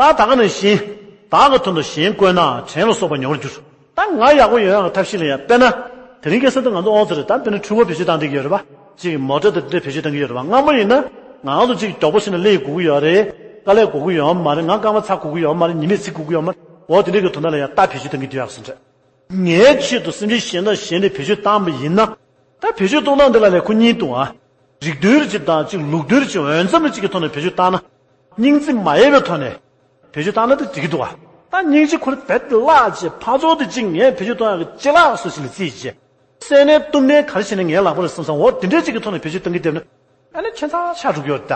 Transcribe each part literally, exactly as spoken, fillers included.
ད་ད་ག་ནང་བཞིན་བདག་གི་དོན་དུ་གཞན་བཀོལ་ན་བྲན་ལ་སོགས་པ་ཉེ་བར་འགྱུར། ད་ང་ཡག་པོ་ཡོང་ཡག་གི་ཐབས་ཤེས་ལ་ཡང་དཔེར་ན། དེ་རིང་ཁ་སང་དུ་ང་ཚོ་ཨོ་ཙི་རེད། ད་དཔེར་ན་འཕྲུལ་འཁོར་བེད་སྤྱོད་བཏང་བསྡད་ཀྱི་ཡོད་རེད་པ། གཅིག་མོ་ཊ་དང་དེ་འདྲ་བེད་སྤྱོད་བཏང་གི་ཡོད་རེད་པ། སྔ་མོ་ཡིན་ན་ང་རང་ཚོ་གཅིག་མགྱོགས་པོ་ཕྱིན་ན་སླེབས་དགོས་ཀྱི་ཡོད་རེད། དཀའ་ལས་དགོས་ཀྱི་ཡོད་མ་རེད། ང་སྐར་མ་ཚར་དགོས་ཀྱི་ཡོད་མ་རེད། ཉི་མས་ཚིག་དགོས་ཀྱི་ཡོད་མ་རེད། འོ་དེ་འདྲ་གི་དོན་དག་ལ་ཡང་རྟ་བེད་སྤྱོད་བཏང་གི་འདུག་ཡག་སོང་རེད། ངའི་ཆེད་དུ་སེམས་ཅན་གཞན་དང་གཞན་དེ་བེད་སྤྱོད་བཏང་བ་ཡིན་ན། ད་བེད་སྤྱོད་གཏོང་སྟངས་འདི་ལ་ལས་ཁུ་གཉིས་འདུག་ཨ། རིགས་མཐུན་རེ་གཅིག་དང་གཅིག་ལུགས་མཐུན་རེ་གཅིག་འོས་འཚམ་རེ་གཅིག་གི་ཐོག་ནས་བེད་སྤྱོད་བཏང་ན། སྙིང་རྩིས་མ་ཡལ་བའི་ཐོག་ནས་བེད་སྤྱོད་བཏང་ན་ད་འགྲིག་གི་འདུག་ཨ། ད་སྙིང་རྗེ་ཁོ་རེ་རྦད་དེ་བརླག་བྱས་ཕར་ཚུར་དེ་གཅིག་ངས་བེད་སྤྱོད་གཏོང་ཡག་གི་ལྕེ་ལག་སོ་ཞིག་ལ་རྩིས་བྱས། བསད་ནས་གཏུབ་ནས་ག་རེ་བྱས་ནས་ངའི་ལག་པ་རེད་བསམ་བསམ་འོ་དེ་འདྲས་གཅིག་གི་ཐོག་ནས་བེད་སྤྱོད་གཏང་གི་བསྡད་ན། ཨ་ནི་ཁྱད་མཚར་ཆགས་འགྲོ་གི་ཡོད་ད།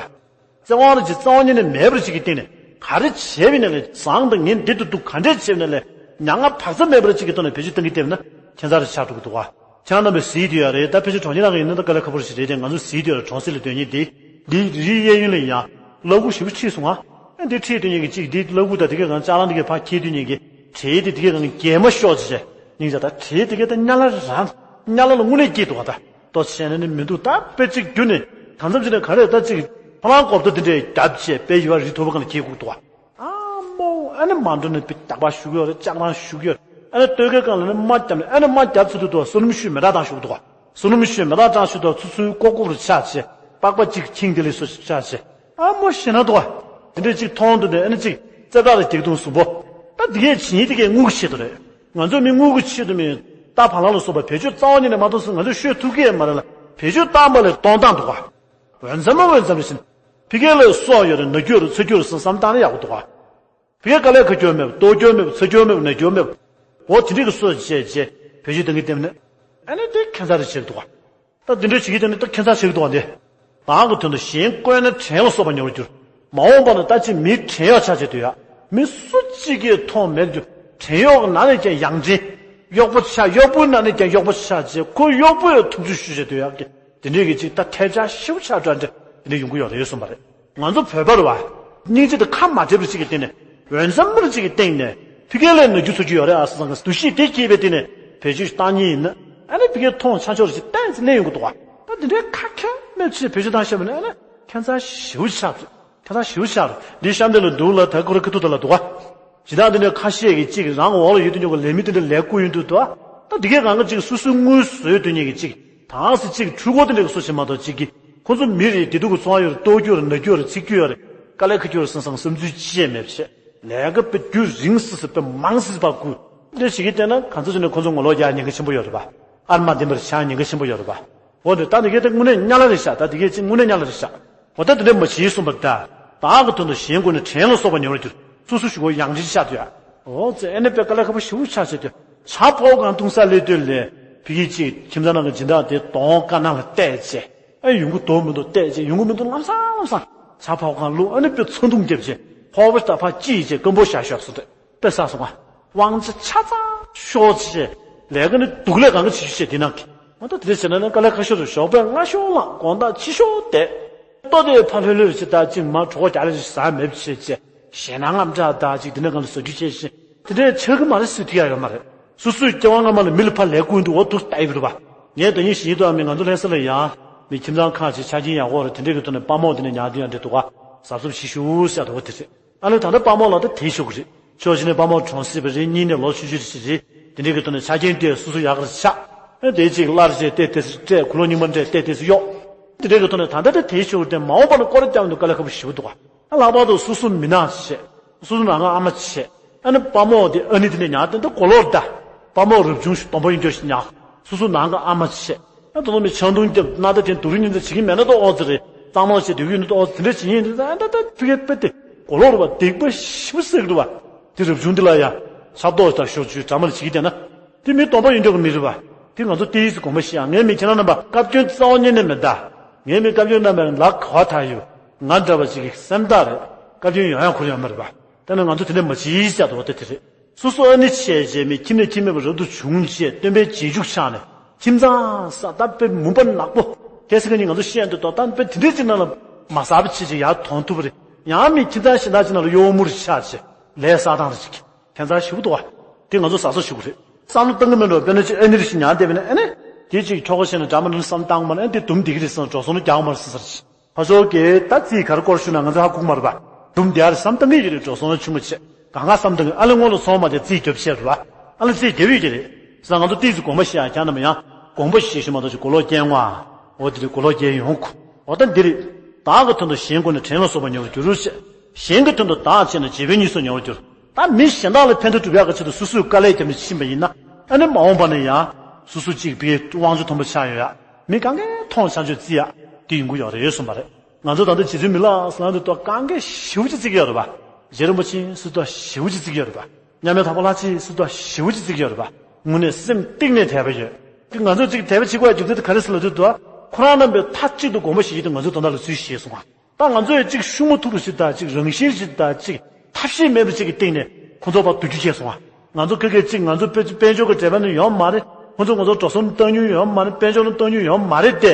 བཙན་དབང་རེ་གཅིག་རྩ་བ་ཉིད་ནས་མེད་པ་རེ་གཅིག་གི་སྟེང་ནས་ག་རེ་བྱས་པ་ཡིན་ན་ལས་བཟང་དང་ངན་འདི་ལྟ་སྡུག་ག་འདྲས་བྱས་པ་ཡིན་ན་ལས་མྱ་ངན་བག་ཚ་མེད་པ་རེ་གཅིག་གི་ཐོག་ནས་བེད་སྤྱོད་གཏང་གི་བསྡད་པ་ན་ཁྱད་མཚར་རེ་ཆགས་འགྲོ་གི་འདུག་ག་ཁྱེད་རྣམ་པས་གཟིགས་བསྡད་ཡོད་རེད། ད་ཕལ་ཆེར་གྲོང་ཁྱེར་ནང་གི་ཡིན་ན་ད་དཀའ་ལས་ཁག་པོ་རེ་ཞིག་རེད་དེ། ང་ཚོས་གཟིགས་བསྡད་ཡོད་རེད། གྲོང་གསེབ་ལ་སྡོད་མཁན་འདི་འདི་རིའི་གཡས་གཡོན་ལ་ཡང་གླ་ཁུག་ཞེ་པོ་ཕྱེས་སོང་ང་། ཨ་འདི་ཁྲིད་སྡོད་མཁན་གྱི་གཅིག་འདི་གླ་ཁུག་དང་དེ་གའི་སྒང་ལྕགས་རང་དེ་གའི་ཕར་འཁྱེར་སྡོད་མཁན་གྱི་བྲེལ་དེ་དེ་གའི་སྒང་གི་གད་མོ་ཤོར་བྱས་སྙིང་རྗེ། ད་བྲེལ་དེ་གའི་ད་དམྱལ་བ་རང་དམྱལ་བ་ལ་དངོས་གནས་སྐྱེས་འདུག་ག་ད་ལྟོ་བྱས་ན་ནི་མི་འདུག་ད་དཔེ་གཅིག་བརྒྱུད་ནས་གང་འཚམ་བྱས་ནས་ག་རེ་ད་གཅིག་ཕ་ལང་གོབ་ཏོ་དེ་འདྲས་རྒྱབ་བྱས་དཔེ་ཡུལ་བ་རི་མཐོ་པོ་སྒང་ལ་འཁྱེར་དགོས་འདུག་ག་ཨ་མོ། ཨ་ནི་མ་འགྲོ་ནས་བི་རྟག་པར་བཞུགས་ཡོད་རེད། ལྕགས་རང་བཞུགས་ཡོད་རེད། ཨ་ནི་སྟོད་ཁའི་སྒང་ལ་ནི་རྨ་བརྒྱབ་ནས། ཨ་ནི་རྨ་བརྒྱབ་ཚུལ་དུ་འདུག་བསོད་ནམས་ཤོད་མེ་སྟག་བཏང་བཞུགས་འདུག་བསོད་ནམས་ཤོད་མེ་སྟག་བཏང་བཞུགས་འདུག་ཚུར་ཚུར་ཀོ་ཀོ་རུ་ཆགས་བྱས། པགས་པ་གཅིག་ཁྱིང་དེ་ལས་སོ་ཆགས་བྱས། ཨ་མོ་ཞེ་ན་འདུག་དེ་འདྲས་གཅིག་མཐོང་དུ་ནས་ཨ་ནི་གཅིག་རྩེ་ཐག་ལ་རྒྱག་དུང་ཟུམ་པོ། ད་འདི་གས་བྱིན་དེ་གས་དངུལ་གྱི་ཆེད་དུ་རེད། ང་ཚོ་མི་དངུལ་གྱི་ཆེད་དུ་མི་རྟ་བ་ལང་ལ་སོགས་པ་བེད་སྤྱོད་རྩ་བ་ཉིད་ནས་མ་གཏོང་ཟེར་ང་ཚོས་ཤོད་ཐུབ་ཀྱི་མ་རེད་ལ། བེད་སྤྱོད་བཏང་པ་ལས་གཏོང་སྟངས་འདུག་ག་འོས་འཚམ་མ་འོས་འཚམ་རེ་བཞིན། ཕ་གི་ལ་སྲོག་ཡོད་རེད། ན་རྒྱུ་རེད། ཚ་རྒྱུ་རེད་བསམ་བསམ་བཏང་ན་ཡག་པོ་འདུག་ག་ཕ་གིར་དཀའ་ལས་ཁག་རྒྱུ་མེད་པ། ལྟོགས་རྒྱུ་མེད་པ། ཚ་རྒྱུ་མེད་པ། ན་རྒྱུ་མེད་པ། འོ་དེ་འདྲས་ཀྱི་སྲོག་བཅད་བཅད་བེད་སྤྱོད་གཏང་གི་བསྡད་ན། ཨ་ནི་དེ་ཁྱད་མཚར་རེ་ཆགས་འདུག་ག་ད་དེ་འདྲས་བྱེད་ཀྱི་བསྡད་ན་ད་ཁྱད་མཚར་ཆགས་འདུག་ག་འདི། བདག་གི་དོན་དུ་གཞན་བཀོལ་ན་བྲན་ལ་སོགས་པ་ཉེ་བར་འགྱུར། མ་འོངས་པ་ན་ད་ཅིག་མི་བྲན་གཡོག་ཆགས་བྱས་སྡོད་ཡ། མི་སུ་གཅིག་གིས་མཐོང་མེད་རྒྱུ། བྲན་གཡོག་ནང་ནས་ཀྱང་ཡང་བྲན། གཡོག་པོ་ཆགས། གཡོག་པོའི་ནང་ནས་ཀྱང་གཡོག་པོ་ཆགས་བྱས་ཁོ་གཡོག་པོས་ཐུབ་ཚོད་ཞུ་བྱས་སྡོད་ཡ་གི། དེ་འདྲས་ཀྱི་ཅིག་ད་ཐལ་ཆ་ཞེ་པོ་ཆགས་འདྲ་འདྲ་དེ་འདྲས་ཡོང་གི་ཡོད་རེད་གསུངས་པ་རེད། ང་ཚོ་བོད་པ་རེད་བ། སྙིང་རྗེ་དང་ཁ་མ་བྲལ་བ་ཅིག་གི་སྟེང་ནས། འོས་འཚམ་པ་ཅིག་གི་སྟེང་ནས་ཕ་གི་ལ་ན་རྒྱུ་ཚ་རྒྱུ་ཡོད་རེད་ཨ་བསམ་བསམ་གི་འདུ་ཤེས་དེ་སྐྱེས་པའི་སྟེང་ནས་བེད་སྤྱོད་བཏང་མཁན་ཡིན་ན། ཨ་ནི་ཕ་གིའི་མཐོང་ཆ་ཆོག་རེ་ཅིག་ཏན་ཙི་གནས་ཡོང་གི་འདུག་བ། ད་འདི་འདྲའི་ཁ་ཁྱོན་མེད་ཅིག་བེད་སྤྱོད་བཏང་ཤེས་པ་ནི་ཨ་ནི་ཁྱད་མཚར་ཞེ་པོ་ཆགས་རེད། ཁྱད་མཚར་ཞེ་པོ་ཆགས་རེད། འདི་གཤམ་དེ་ལ་འདུག་ལ། ད་ཁོ་ར་ཁ་ཐུག་ད་ལ་འདུག་བ། ཇི་ལྟར་འདི་འདྲའི་ཁ་ཤས་ཀྱིས་གཅིག་རང་འོག་ལ་ཡོད་དུས་ཉོ་གི་ལས་མི་དེ་འདྲ་ལས་བསྐུར་ཡོང་དུས་འདུག་ཨ། ད་འདི་གའི་གང་ག་གཅིག་སོ་སོའི་དངུལ་བཟོས་དུས་ཉིད་ཀྱི་གཅིག་དང་སྲིད་གཅིག་འཕྲུལ་འཁོར་དེ་འདྲ་གི་སོ་ཞིག་མ་གཏོགས་གཅིག་གིས་ཁོ་ཚོ་མི་རེད། བདེ་སྡུག་གི་འཚོ་བ་ཡོད་རེད། ལྟོགས་རྒྱུ་རེད། ན་རྒྱུ་རེད། འཚིག་རྒྱུ་ཡོད་རེད། དཀའ་ལས་ཁག་རྒྱུ་རེད་བསམ་བསམ་བསམ་ཚུལ་ཅི་ཡང་མེད་པ་བྱས། ལས་ཀ་དཔེ་རྒྱུན་རིང་སི་སི་དཔེ་མང་སི་སི་བ་བསྐུར། འདི་བྱེད་ཀྱི་བསྡད་ན་གང་ཚ་བྱས་ནས་ཁོ་ཚོ་ངོ་ལོག་རྒྱག་ཉེན་ཁ་ཆེན་པོ་ཡོད་རེད་པ། ཨར་མ་བདེན་པར་ཆགས་ཉེན་ཁ་ཆེན་པོ་ཡོད་རེད་པ། འོ་འདི་ད་འདི་གའི་དེ་དངོས་གནས་དམྱལ་བ་རེད་ཤག་ད་འདི་གའི་ཅིག་དངོས་གནས་དམྱལ་བ་རེད་ཤག་འོ་ད་འདི་འདྲ་མ་བྱེད་གསུངས་པ་རེད། ད་བདག་གི་དོན་དུ་གཞན་བཀོལ་ན་བྲན་ལ་སོགས་པ་ཉེ་བར་འགྱུར། སོ་སོ་ཞུ་གོ་ཡང་ཅིག་ཤ་དུ་ཡ། འོ་ཙེ་ཨ་ནི་དཔེ་དཀའ་ལས་ཁག་པོ་ཞེ་པོ་ཆགས་བྱས་ཏེ། ཇ་ཕོར་གང་བཏུང་ས་སླེབས་དུས་ལས་ཕ་གི་ཅིག་ཁྱིམ་ཚང་ནང་གི་སྦྱིན་བདག་དེ་གདོང་དཀར་ནག་ལ་བལྟས་བྱས། ཨ་ཡོང་གི་འདུག་མི་འདུག་བལྟས་བྱས། ཡོང་གི་མི་འདུག་ལམ་སང་ལམ་སང་ཇ་ཕོར་གང་བླུགས། ཨ་ནི་དཔེ་ཚ་གདུང་བརྒྱབ་བྱས་ཕོར་པ་ཞིག་ད་ཕར་དཀྲིས་བྱས་སྐམ་པོ་བཞག་ཤོག་ཟེར་ཏེ། དཔེ་ཟ་སོང་ང་། དབང་ཆ་ཆ་ཚང་ཤོར་བྱས། ལས་ཀ་ནི་སྡུག་ལས་གང་ག་བྱེད་ཤུགས་ཆེ་འདི་ནང་གི། མ་གཏོགས་དེ་འདྲ་བྱས་ན་ནི་དཀའ་ལས་ཁག་ཤོས་རེད། ཞོགས་པ་སྔ་ཤོས་ལངས། དགོང་དག་ཕྱི་ཤོས་བསྡད། ལྟོ་དེ་ཕ་ལྷོད་ལྷོད་བྱས། ད་ཅིག་མ་གྲོད་ཁོག་རྒྱག་ལེ་ཞིག་ཟ་མེད་བྱས་བྱས། ཞེད་སྣང་ངམ་འདྲ་ད་ཅིག་དེ་འདྲ་གང་དུ་བཟོ་རྒྱུ་བྱས་ཤིང་། དེ་འདྲ་ཆགས་ཀྱི་མ་རེད་ཟེར་ཐུབ་ཡ་ཡོད་མ་རེད། སོ་སོའི་སྐྱེ་བ་སྔ་མ་ལ་མི་ལ་ཕར་ལས་བསྐུར་འདུག་འོ་དུ་ལྟ་ཡི་རེད་པ། ངས་ད་ཉིན་ཞིག་ཉིན་དུ་ཨ་མའི་ང་ཚོ་ལྷ་ས་ལ་ཡང་མི་ཁྱིམ་ཚང་ཁག་ཅིག་ཆ་རྐྱེན་ཡག་པོ་རེད། དེ་འདྲའི་གི་ཐོག་ནས་དཔའ་མོ་དེ་ནས་ཉར་དུས་ཡང་འདྲ་འདུག་ག་གཟབ་གཟབ་ཞིག་ཞུ་ཟེར་ཡ་འདུག་ག་དེ་རེད། ཨ་ལོ་ད་ལྟ་དཔའ་མོ་ལ་ད་དེ་ཤོག་གི་རེད། ཕྱོགས་གཅིག་ནས་དཔའ་མོ་གྲོངས་སྲིད་པ་རེད། གཉིས་ནས་ལོ་ཆུང་ཆུང་ཞིག་རེད། དེ་འདྲའི་གི་ཐོག་ནས་ཆ་རྐྱེན་དེ་སོ་སོ་ཡག་གི་རེད་ཆགས། ཨ་དེ་གཅིག་སླར་བྱས་ཏེ་དེ་སུ་སྤྲད། གུ་ལོ་རྙིང་པ་འདྲས་ཏེ་དེ་སུ་གཡོག་དེ་འདྲའི་གི་ཐོག་ནས་ད་ལྟ་ད་དེ་ཤོག་གི་རེད། མ་འོངས་པ་ན་སྐོར་ར་རྒྱག་འདུག་དཀའ་ལས་ཁག་པོ་ཞེ་པོ་འདུག་ག་ཨ་ལྷག་པར་དུ་སོ་སོ་མི་ནག་བྱས། སོ་སོ་ནང་གི་ཨ་མ་བྱས། ཨ་ནི་དཔའ་མོ་དེ་ཨ་ནི་དེ་ནས་ཉར་དེ་འདྲ་གོ་ལོག་ད། དཔའ་མོ་རབ་བྱུང་ཞིག་སྡོམ་པ་ཡིན་རྒྱུ་ཞིག་ཉར། སོ་སོ་ནང་གི་ཨ་མ་བྱས། ཨ་ད་ལོ་མི་ཆང་འཐུང་རྒྱབ་སྣ་ད་དེ་དུ་རུ་ཉིན་ཙམ་བྱེད་ཀྱི་མེད་ན་ད་ཨོ་ཙི་རེད། གཙང་མ་བྱས་དུས་ཡུན་ད་ཨོ་ཙི་དེ་འདྲ་བྱེད་ཉིན་དེ་ད་ད་ད་ཕི་གེ་པེ་དེ་གོ་ལོག་རེད་པ། སྡིག་པ་ཞེ་པོ་བསགས་འདུག་པ། དེ་རབ་བྱུང་འདི་ལ་ཡ། ཆབ་ཏོག་དང་ཞོག་ཆུའི་གྲ་མ་ལ་བྱེད་ཀྱི་བསྡད་ན། དེ་མི་སྡོམ་པ་ཡིན་རྒྱུ་གི་མི་རེད་པ། དེ་ང་ཚོ་ཏེའི་སི་དགོངས་པ་བཞེས་ཨ། ངས་མི་ཁྱེད་རང་རྣམ་པ་བཀའ་བཀྱོན་རྩ་བ་ཉིད་ནས་མེད་ད། ངས་མི་བཀའ་བཀྱོན་རྣམ་པ་ལ་ག་བ་ད་ཡོད། ང་འདྲ་བ་ཞིག་གི་སེམས་ཐག་རེད། བཀའ་བཀྱོན་ཡོང་ཡ་ཁོར་ཡོད་མ་རེད་པ། ད་ནི་ང་ཚོ་དེ་འདྲ་མ་བྱེད་ཟེར་དོ་དེ་དེ་རེད། སོ་སོ་ཨ་ནི་བྱས་བྱས་མི་ཁྱིམ་ནས་ཁྱིམ་མེད་པ་རབ་ཏུ་བྱུང་བྱས་སྟོན་པའི་རྗེས་འཇུག་ཆགས་ནས་ཁྱིམ་ཚང་ས་ད་དཔེ་མུན་པ་ནག་པོ། ཁ་སང་ཁ་ཉིན་ང་ཚོ་བཤད་འདོད་དོ། ད་དཔེ་དེ་འདྲའི་ཅིག་ནང་ལ་མ་ཟ་བ་བྱེད་ཅིག་ཡར་ཐོན་ཐུབ་པ་རེད། ཡང་མི་ཁྱིམ་ཚང་གཞན་དག་ཅིག་ནང་ལ་གཡོག་མོ་རེ་ཆགས་བྱས་ལས་བསགས་སྟངས་རེ་ཅིག་ཁྱད་མཚར་ཞེ་པོ་འདུག་བ། དེ་ང་ཚོ་གཟབ་གཟབ་ཞུ་དགོས་རེད། བསམ་བློ་གཏང་གི་མེད་འགྲོ། དཔེར་ན་ཅིག་ཨ་ནི་རེ་ཞིག་ཉར་བསྡད་པ་ཡིན་ན་ཨ་ནི། དེ་ཅིག་ཁྱོ་ག་བྱས་ན་འདྲ་མ་འདྲ་བསམ་བཏང་མ་ན་ཨ་ནི་དེ་དུམ་བསྡད་ཀྱི་རེད་བསམ་འགྲོ་སོང་ན་རྒྱག་མ་རེད་ཟེར་ཟེར་ཞིག་ཕ་ཚོ་གིས་ད་རྩིས་ག་རེ་སྐོར་ཞུ་ན་ང་ཚོ་ཧ་གོ་གི་མ་རེད་པ། སྒྲུང་བསྡད་ཡ་རེད་བསམ་བཏང་གི་ཡོད་རེད། འགྲོ་སོང་ཆུང་ངུ་བྱས་གང་ག་བསམ་བཏང་གི། ཨ་ལེ་སྔོན་ལ་སོང་མ་དེ་རྩིས་རྒྱབ་བཤད་རེད་བ། ཨ་ལེ་རྩིས་རྒྱབ་ཡོད་ཀྱི་རེད་ཟེར། ང་ཚོ་ཏིག་ཙི་དགོངས་པ་བཞེས་ཡ་ཁྱང་ནམ་ཡང་དགོངས་པ་བཞེས་ཤིག་མ་གཏོགས་ཅིག་གོ་ལོག་རྐྱེན་ངོ་། འོ་དེ་རེད། གོ་ལོག་རྐྱེན་ཡོང་གོ། འོ་ད་འདི་རེད། བདག་གི་དོན་དུ་གཞན་དགོས་ན་བྲན་ལ་སོགས་པ་ཉེ་བར་འགྱུར་ཞེས། གཞན་གྱི་དོན་དུ་བདག་བྱས་ན་རྗེ་དཔོན་ཉེ་སུ་ཉེ་བར་འགྱུར། ད་མི་གཞན་དག་ལ་ཕན་བདེ་སྒྲུབ་ཡག་གི་ཆེད་དུ་སོ་སོས་དཀའ་ལས་བརྒྱབ་ནས་ཕྱིན་པ་ཡིན་ན། ཨ་ནི་མ་འོངས་པ་ན་ཡང་སོ་སོ་གཅིག་པའི་དབང་ཆ་མཐོན་པོ་ཆགས་ཡོང་ཡ། མི་གང་གས་མཐོང་ཆ་ཆོད་བརྩི་ཡ་དེ་ཡོང་གི་ཡོད་རེད་གསུངས་པ་རེད། ང་ཚོ་ད་ལྟ་རྗེ་བཙུན་མི་ལ་ཟེར་ན་འདི་ཏོ་གང་གས་ཞེ་པོ་ཅིག་བརྩི་གི་ཡོད་རེད་པ། རྗེ་རིན་པོ་ཆེ་ཟེར་དུས་ཞེ་པོ་ཅིག་བརྩི་གི་ཡོད་རེད་པ། མཉམ་མེད་དྭགས་པོ་ལྷ་ཆེ་ཟེར་དུས་ཞེ་པོ་ཅིག་བརྩི་གི་ཡོད་རེད་པ། དངོས་གནས་སེམས་གཏིང་ནས་དད་པ་ཡོད། ང་ཚོ་ཅིག་དད་པ་བྱེད་དགོས་ཡ་རྒྱུ་མཚན་དེ་ག་རེ་ཟེར་ལབ་དུས་དོ། ཁོ་རང་རྣམ་པས་མཐའ་གཅིག་ཏུ་དགོངས་པ་བཞེས་ཀྱི་འདུག་ང་ཚོ་དོན་དག་ལ་ཚུལ་བཞེས་སོང་ང་། ད་ང་ཚོ་ཡི་གཅིག་ཤུགས་མ་ཐུག་རུ་ཞིག་དང་གཅིག་རང་བཞིན་ཞིག་དང་གཅིག་ཐབས་ཤེས་མེད་པ་ཅིག་གི་སྟེང་ནས་ཁོ་ཚོ་ཕར་སྡུག་རྒྱུ་བྱས་སོང་ང་། ང་ཚོ་ཁ་སྐད་གཅིག་ང་ཚོ་དཔལ་དཔལ་འབྱོར་གྱི་འབྲེལ་བ་ནི་ཡོད་མ་རེད། ཁོ་ཚོ་ང་ཚོ་འགྲོ་སོང་བཏང་མྱོང་ཡོད་མ་རེད། དཔལ་འབྱོར་ནི་བཏང་མྱོང་ཡོད་མ་རེད་དེ།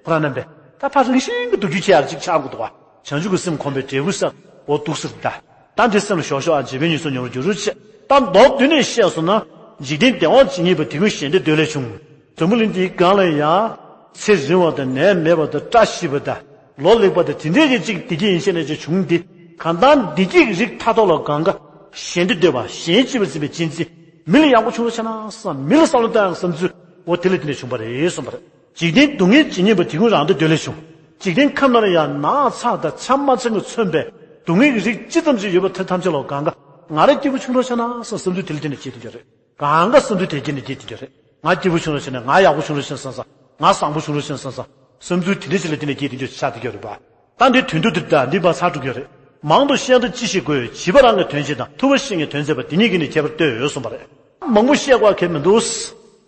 ཁོ་རང་རྣམ་པས་ད་ཕར་རང་བཞིན་གྱི་སྡུག་རྒྱུ་བྱས་ཡ་གཅིག་ཆགས་དགོས་འདུག་བ། བྱང་ཆུབ་ཀྱི་སེམས་ཁོམ་པའི་འབྲས་བུ་ཟེར་འོ་འདུག་ཟེར་ད། ད་འདི་སེམས་ལ་ཞོག་ཞོག་ཨ། རྗེ་དཔོན་ཉེ་སུ་ཉེ་བར་འགྱུར་ཞེས། ད་མདོར་བསྡུས་ནས་བཤད་སོང་ན། འཇིག་རྟེན་བདེ་བ་ཇི་སྙེད་པ་དེ་ཀུན་ཞེ་འདོད་འདོད་ལས་བྱུང་། འཛམ་བུ་གླིང་འདིའི་སྒང་ལ་ཡང་ཚེ་རིང་བ་དང་ནད་མེད་པ་དང་བཀྲ་ཤིས་པ་དང་ལོ་ལེགས་པ་དང་དེ་འདྲའི་རིགས་གཅིག་བདེ་སྐྱིད་ཡིན་ཤེས་ནས་ཅིག་བྱུང་སྟེ། གང་ལྟར་བདེ་སྐྱིད་ཀྱི་རིགས་མཐའ་ཐོག་ལ་གང་ག་ཞེ་འདོད་འདོད་པ་གཞན་གཅེས་པར་འཛིན་པའི་གཅེས་འཛིན། མི་ལ་ཡག་པོ་བྱུང་རོགས་བྱས་ན་བསམ། མི་ལ་བསམ་བློ་གཏོང་ཡག་བསམ་ཚུལ་འོ་དེ་ལ་བརྟེན་ནས་བྱུང་བ་རེད་གསུངས་པ་རེད། འཇིག་རྟེན་སྡུག་བསྔལ་ཇི་སྙེད་པ་དེ་ཀུན་རང་འདོད་འདོད་ལས་བྱུང་། འཇིག་རྟེན་ཁམས་ན་ཡང་ན་ཚ་དང་ཆ་མ་ཚང་གིས་མཚོན་པའི་སྡུག་བསྔལ་གྱི་རིགས་ཅི་ཙམ་ཞིག་ཡོད་པ་དེ་ཐམས་ཅད་ལ་གང་ག་ང་རང་སྐྱིད་པོ་བྱུང་རོགས་བྱས་ན་བསམ་བསམ་ཚུལ་དེ་ལ་བརྟེན་ནས་སྐྱེས་ཐུབ་ཀྱི་རེད། གང་ག་བསམ་ཚུལ་དེ་བརྟེན་ནས་སྐྱེས་ཐུབ་ཀྱི་རེད། ང་སྐྱིད་པོ་བྱུང་རོགས་བྱས་ན། ང་ཡག་པོ་བྱུང་རོགས་བྱས་ན་བསམ་བསམ། ང་བཟང་པོ་བྱུང་རོགས་བྱས་ན་བསམ་བསམ། བསམ་ཚུལ་དེ་འདྲ་ཞིག་ལ་བརྟེན་ནས་སྐྱེས་ཐུབ་ཀྱི་ཆགས་ཐུབ་ཀྱི་རེད་པ། ད་འདི་དོན་དུ་འདིར་ད་འདི་མ་ཚར་འགྲོ་གི་རེད། མང་དུ་བཤད་ན་ཅི་ཞིག་དགོས། བྱིས་པ་རང་གི་དོན་བྱེད་དང་། ཐུབ་པ་བཤེས་གཉེན་དོན་མཛད་པ། དེ་གཉིས་ཀྱིས་ནི་ཁྱད་པར་ལྟོས་གསུངས་པ་རེད། མང་པོ་བཤད་དགོས་གལ་མི་འདུག་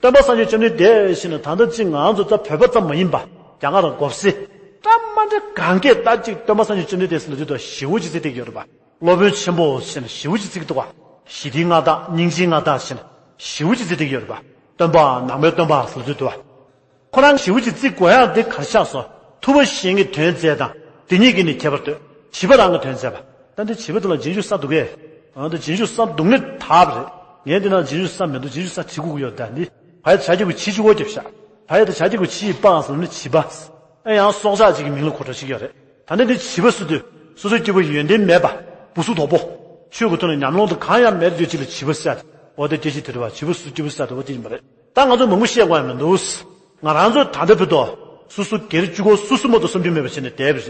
སྟོན་པ་སངས་རྒྱས་བཅོམ་ལྡན་འདས་ཞེས་ནས་ད་ལྟ་ཅིག་ང་ཚོ་ད་བོད་པ་ཙམ་མ་ཡིན་པ་རྒྱ་གར་དང་མགོ་སེར་འདྲ་མ་འདྲ་གང་གས་ད་ཅིག་སྟོན་པ་སངས་རྒྱས་བཅོམ་ལྡན་འདས་ཟེར་ལབ་དུས་ད་ཞེ་པོ་ཅིག་བརྩི་བསྡད་ཀྱི་ཡོད་རེད་པ། སློབ་དཔོན་ཆེན་པོ་ཞེས་ནས་ཞེ་པོ་ཅིག་བརྩི་གི་འདུག་པ། ཞི་བདེའི་མངའ་བདག་སྙིང་རྗེའི་མངའ་བདག་ཞེས་ནས་ཞེ་པོ་ཅིག་བརྩི་བསྡད་ཀྱི་ཡོད་རེད་པ། སྟོན་པ་ནང་པའི་སྟོན་པ་ཟེར་ལབ་དུས་ད། ཁོ་རང་ཞེ་པོ་ཅིག་བརྩི་དགོས་ཡག་དེ་ག་རེ་ཆགས་སོང་། ཐུབ་པ་གཞན་གྱི་དོན་མཛད་དང་། དེ་གཉིས་ཀྱིས་ནི་ཁྱད་པར་ལྟོས། བྱིས་པ་རང་གི་དོན་མཛད་པ། ད་འདི་བྱིས་པ་དེ་ལ་རྗེས་འཇུག་ས་འདུག་གས། འོ་ད་རྗེས་འཇུག་ས་འདུག་ནི་དག་པ་རེད། ངས་འདི་ན་རྗེས་འཇུག་ས་མི་འདུག་རྗེས་འཇུག་ས་བྲིས་དགོས་ཀྱི་ཡོད། ད་འདི་བ་ཡ་བྱ་གྱི་གུ་བྱི་གཅིག་པོ་རྒྱབ་ཤག་བ་ཡ་དང་བྱ་གྱི་གུ་བྱི་ཡི་པ་ཟེར་ནི་བྱིས་པ། ཨེ་ཡང་སྲོག་ཆགས་གཅིག་གི་མིང་ལ་གོ་འགྲོ་ཞིག་ཡོད་རེད། ད་ནི་འདི་བྱིས་པ་ཟེར་དུས་སོ་སོ་སྐྱེ་བོ་ཡོན་ཏན་མེད་པ། བུ་སུ་དོག་པོ། ཆོས་ཀྱི་ཐོག་ནས་ཉམས་མྱོང་དང་གང་ཡང་མེད་དུས་གཅིག་ལ་བྱིས་པ་ཟེར། འོ་དེ་སྐད་ཆ་དེ་རེད་བ། བྱིས་པ་སུ་སྐྱེ་བོ་ཟེར་དེ་འོ་དེ་ཡིན་པ་རེད། ད་ང་ཚོ་མང་པོ་བཤད་དགོས་ཡ་མི་འདུག་ང་རང་ཚོ་ད་ལྟ་བར་དུ་སོ་སོ་སྒེར་གཅིག་པོ་སོ་སོ་མ་གཏོགས་བསམ་རྒྱུ་མེད་པ་བྱས་ནས་བསྡད་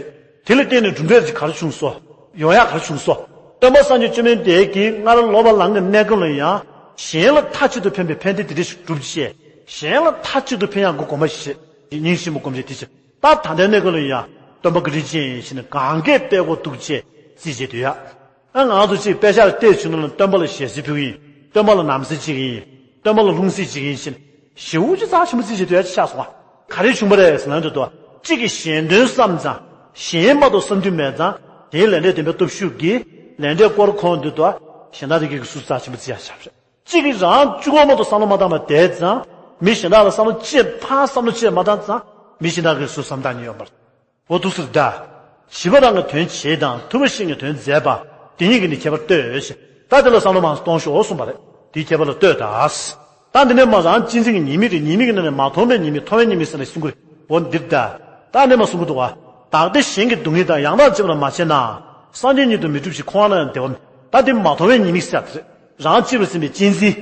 པ་རེད། དེ་ལ་བརྟེན་ནས་གྲུབ་འབྲས་ཅིག་ག་རེ་བྱུང་སོང་། ཡོང་ཡག་ག་རེ་བྱུང་སོང་། སྟོན་པ་སངས་རྒྱས་བཅོམ་ལྡན་འདས་ཀྱིས་སྔར་ལོ་པ་ལང་གི་གནས་སྐབས་ལ་ཡང་གཞན་ལ་མཐའ་གཅིག་ཏུ་ཕན་པའི་ཕན་བདེ་དེ་འདྲ་ཞིག་བསྒྲུབས་བྱས། གཞན་ལ་མཐའ་གཅིག་ཏུ་ཕན་ཡག་གི་དགོངས་པ་བཞེས། སྙིང་རྗེ་ཆེན་པོ་སྒོམ་བྱས་དེ་བྱས། ད་ད་ལྟའི་གནས་སྐབས་ལ་ཡང་སྟོན་པ་བཀའ་དྲིན་ཅན་ཞེས་ནས་གང་གས་དཔེ་ཁོ་གཏུགས་བྱས་རྩིས་བྱས་སྡོད་ཡག་ཨ་ང་ཚོ་གཅིག་དཔེ་ཆ་ལ་བལྟས་བྱུང་ན་སྟོན་པ་ལ་ཞལ་གསེར་ཕུལ་གྱི་ཡིན། སྟོན་པ་ལ་ན་བཟའ་བྱེད་ཀྱི་ཡིན། སྟོན་པ་ལ་ལྷུང་བཟེད་བྱེད་ཀྱི་ཡིན་ཞེས་ཞེ་པོ་ཅིག་རྩ་ཆེན་པོ་བརྩི་བྱས་སྡོད་ཡག་ཅིག་ཆགས་སོང་བ། ག་རེ་བྱུང་བ་རེད་ཟེར་ན་འདི་ལྟ་བུ། གཅིག་གིས་གཞན་དོན་བསམ་ཙང་། གཞན་མ་གཏོགས་བསམ་རྒྱུ་མེད་ཙང་། དེའི་ལས་འབྲས་བདེན་པའི་སྟོབས་ཤུགས་ཀྱིས་ལས་འབྲས་སྐོར་ཁོང་འདི་ལྟ་བུ། གཞན་དག་དེ་གས་ཀྱི་སུ་རྩ་ཆེན་པོ་བརྩི་ཡག་ཆགས་པ་རེད། གཅིག་གིས་རང་གཅིག་པོ་མ་གཏོགས་བསམ་བློ་མ་བཏང་བར་བསྡད་ཙང་། མི་གཞན་དག་ལ་བསམ་བློ་ཅི་ཕར་བསམ་བློ་ཅི་མ་བཏང་ཙང་། མི་གཞན་དག་གིས་སུ་བསམ་བཏང་མཁན་ཡོད་མ་རེད། འོ་འདུག་ཟེར་ད། བྱིས་པ་རང་གི་དོན་བྱེད་དང་ཐུབ་པ་གཞན་གྱི་དོན་མཛད་པ། དེ་གཉིས་ཀྱིས་ནི་ཁྱད་པར་ལྟོས་ཞེས། ད་དེ་ལ་བསམ་བློ་མང་གཏོང་ཤོག་གསུངས་པ་རེད། དེའི་ཁྱད་པར་ལ་ལྟོས་དང་། ད་འདི་ནས་མ་རང་གཅེས་འཛིན་གྱི་ཉེས་དམིགས་རེད། ཉེས་དམིགས་ཀྱི་ནང་ནས་མ་མཐོང་བའི་ཉེས་དམིགས་མཐོང་བའི་ཉེས་དམིགས་ཟེར་ནས་གསུང་གི་རེད། འོ་འདིར་ད། ད་འདི་མ་གསུང་གི་འདུག་བ། བདག་བདེ་གཞན་གྱི་སྡུག་བསྔལ་དང་། ཡང་དག་གཅེས་པར་མ་བྱས་ན། སངས་རྒྱས་ཉིད་དུ་མི་འགྲུབ་ཅིང་། འཁོར་བ་ན་ཡང་བདེ་བ་མེད། ད་འདི་མ་མཐོང་བའི་ཉེས་དམིགས་ཟེར་ཡག་དེ་རེད། རང་གཅེས་པར་འཛིན་པའི་གཅེས་འཛིན།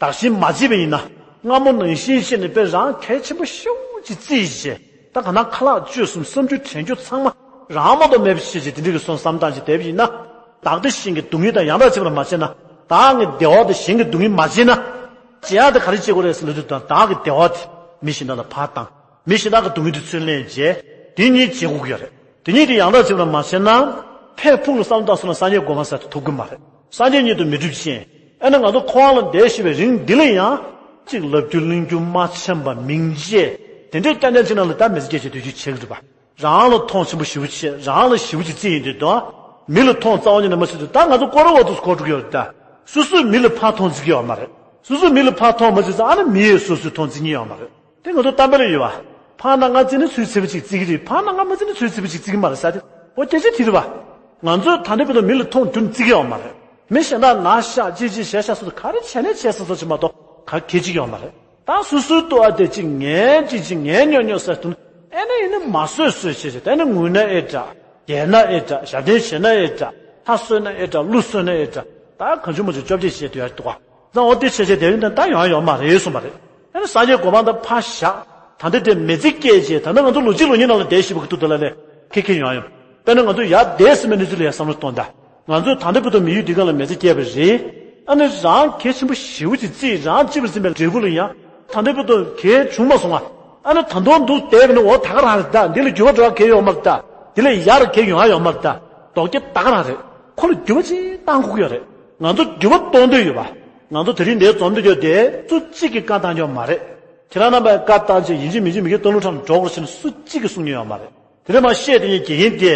བདག་གཞན་མ་བརྗེད་པ་ཡིན་ན། སྔ་མོ་ནང་བཞིན་བྱས་ནས་དཔེ་རང་གལ་ཆེན་པོ་ཤོས་ཅིག་བརྩིས་བྱས། ད་ག་ན་ཁ་ལག་སྤྱོད་གསུམ་བསམ་རྒྱུ་དྲན་རྒྱུ་ཚང་མ་རང་མ་གཏོགས་མེད་པ་བྱས་བྱས་དེ་འདྲ་གི་སོང་བསམ་བཏང་བྱས་བསྡད་པ་ཡིན་ན། བདག་བདེ་གཞན་གྱི་སྡུག་བསྔལ་དང་། ཡང་དག་གཅེས་པར་མ་བྱས་ན། བདག་གི་བདེ་བ་དེ་གཞན་གྱི་སྡུག་བསྔལ་མ་བྱས་ན། བྱེད་ཡག་དེ་ག་རེ་བྱེད་དགོས་རེད་ཟེར་ལབ་དུས་ད་བདག་གི་བདེ་བ་དེ་མི་གཞན་དག་ལ་ཕར་བཏང་། མི་གཞན་དག་གི་སྡུག་བསྔལ་དེ་ཚུར་ལེན་བྱས། དེ་གཉིས་བྱེད་དགོས་ཀྱི་ཡོད་རེད། དེ་གཉིས་དེ་ཡང་དག་བྱེད་པར་མ་བྱས་ན། ཕར་ཕུགས་ལ་བསམ་བཏང་སོང་ན་སངས་རྒྱས་གོ་འཕང་ཟེར་དེ་ཐོབ་ཀྱི་མ་རེད། སངས་རྒྱས་ཉིད་དུ་མི་འགྲུབ་ཅིང་། ཨ་ནི་ང་ཚོ་འཁོར་བ་ལ་བསྡད་བཞིན་པའི་རིང་འདི་ལ་ཡང་། གཅིག་ལབ་རྒྱུ་གླེང་རྒྱུ་མ་འཆམ་པ་མིང་བརྗེ། དེ་འདྲའི་རྐྱང་རྐྱང་ཅིག་ནང་ལ་ད་མི་ཚེ་སྐྱེལ་བྱེད་སྡོད་རྒྱུ་བྱེད་ཀྱི་འདུག་པ། རང་ལ་མཐོང་ཆེན་པོ་ཞེ་པོ་བྱེད། རང་ལ་ཞེ་པོ་ཅིག་བརྩི་ཡོང་དུས་དང་། མི་ལ་མཐོང་རྩ་བ་ཉིད་ནས་མ་བྱེད་དུས། ད་ང་ཚོ་སྐོར་ར་བ་དུ་སྐོར་འགྲོ་གི་ཡོད་རེད་ད། སོ་སོས་མི་ལ་ཕར་མཐོང་བརྩི་གི་ཡོད་མ་རེད། སོ་སོས་མི་ལ་ཕར་མཐོང་མ་བརྩིས་ཙང་། ཨ་ནི་མི་ཡིས་སོ་སོའི་མཐོང་བརྩི་མཁན་ཡོད་མ་རེད། དེ་ང་ཚོ་གཏམ་དཔེ་ལ་ཡོད་པ། ཕར་ན་ང་བརྩིས་ན་ཚུར་ཚད་པ་ཅིག་བརྩི་གི་རེད། ཕར་ན་ང་མ་བརྩིས་ན་ཚུར་ཚད་པ་ཅིག་བརྩི་གི་མ་རེད་ཟེར་ཏེ། འོ་སྐད་ཆ་དེ་རེད་པ། ང་ཚོས་ད་ལྟའི་བར་དུ་མི་ལ་མཐོང་རྒྱུ་བརྩི་གི་ཡོད་མ་རེད། མི་གཞན་དག་ན་ཤག་ཅི་ཅི་བྱས་ཤག་སོགས་དུ་ག་རེ་བྱས་ནས་བྱས་སོང་སོགས་ཅིག་མ་གཏོགས་ག་གེ་ཅིག་ཡོད་མ་རེད། ད་སོ་སོའི་ལྟོ་བ་དེ་ཅིག་ངས་ཅི་ཅི་ངས་ཉོ་ཉོ་ཟེར་དུས། ཨེ་ན་ཡིན་ན་མ་བཟོད་བཟོད་བྱས་བྱས། ཨེ་ན་ངུས་ན་ཨེ་འདྲ། བརྒྱལ་ན་ཨེ་འདྲ། ཞབས་བརྟན་བྱས་ན་ཨེ་འདྲ། ལྷ་གསོལ་ན་ཨེ་འདྲ། ཀླུ་གསོལ་ན་ཨེ་འདྲ། ད་གང་བྱུང་མང་བྱུང་བཅོ་བརྒྱད་བྱས་དུ་ཡར་འདུག་ག་ད་འོ་དེ་བྱས་བྱས་དེ་རིང་ད་ད་ཡོང་ཡ་ཡོད་མ་རེད་གསུངས་པ་རེད། ཨ་ནི་སངས་རྒྱས་གོ་འཕང་ད་ཕར་བཞག་ད་ལྟ་དེ་མི་ཚེ་སྐྱེལ་བྱས་ད་ནི་ང་ཚོ་ལོ་གཅིག་ལོ་གཉིས་ནང་ལ་བསྡད་ཤེས་པ་གི་ཐུག་ད་ལ་ལས་ཁེ་ཁེ་ཡོང་ཡོང་། དཔེར་ན་ང་ཚོ་ཡར་བསྡད་ཟིན་པའི་གནས་ཚུལ་ལ་ཡང་བསམ་བློ་གཏོང་ད། ང་ཚོས་ད་ལྟ་བར་དུ་མི་ཡུལ་འདི་ག་ལ་མི་ཚེ་སྐྱེལ་བ་རེད། ཨ་ནི་རང་གལ་ཆེན་པོ་ཞེ་པོ་ཅིག་བརྩིས་རང་གཅེས་པར་འཛིན་པའི་འབྲས་བུ་ལ་ཡང་ད་ལྟ་བར་དུ་གལ་བྱུང་མ་སོང་ང་། ཨ་ནི་ད་དུང་འདུག་བསྡད་པ་ནི་འོ་ད་ག་རང་རེད་ད། འདི་ལ་འགྱུར་བ་འགྲོ་ཡ་གལ་ཡོད་མ་རེད་ད། འདི་ལ་ཡར་གལ་ཡོང་ཡ་ཡོད་མ་རེད་ད། ལྡོག་སྐྱ་ད་ག་རང་རེད། ཁོ་ལ་འགྱུར་བ་ཅིག་བཏང་དགོས་ཀྱི་ཡོད་རེད། ང་ཚོ་འགྱུར་བ་གཏོང་འདོད་ཡོད་པ། ང་ཚོ་དེ་རིང་འདིར་འཛོམས་འདོད་ཡོད་དེ་སུ་གཅིག་གིས་བཀའ་བཏང་རྒྱུ་མ་རེད། ཁྱེད་རང་རྣམ་པས་བཀའ་བཏང་བྱས་ཡིན་གཅིག་མིན་གཅིག་མི་སྒེར་སྟོང་ལུགས་ཁྲམ་འགྲོ་དགོས་ཟེར་ནས་སུ་གཅིག་གིས་གསུང་མྱོང་ཡོད་མ་རེད། དེ་རིང་མར་བཤད་དེ་ཉིད་དགེ་རྒན་དེ།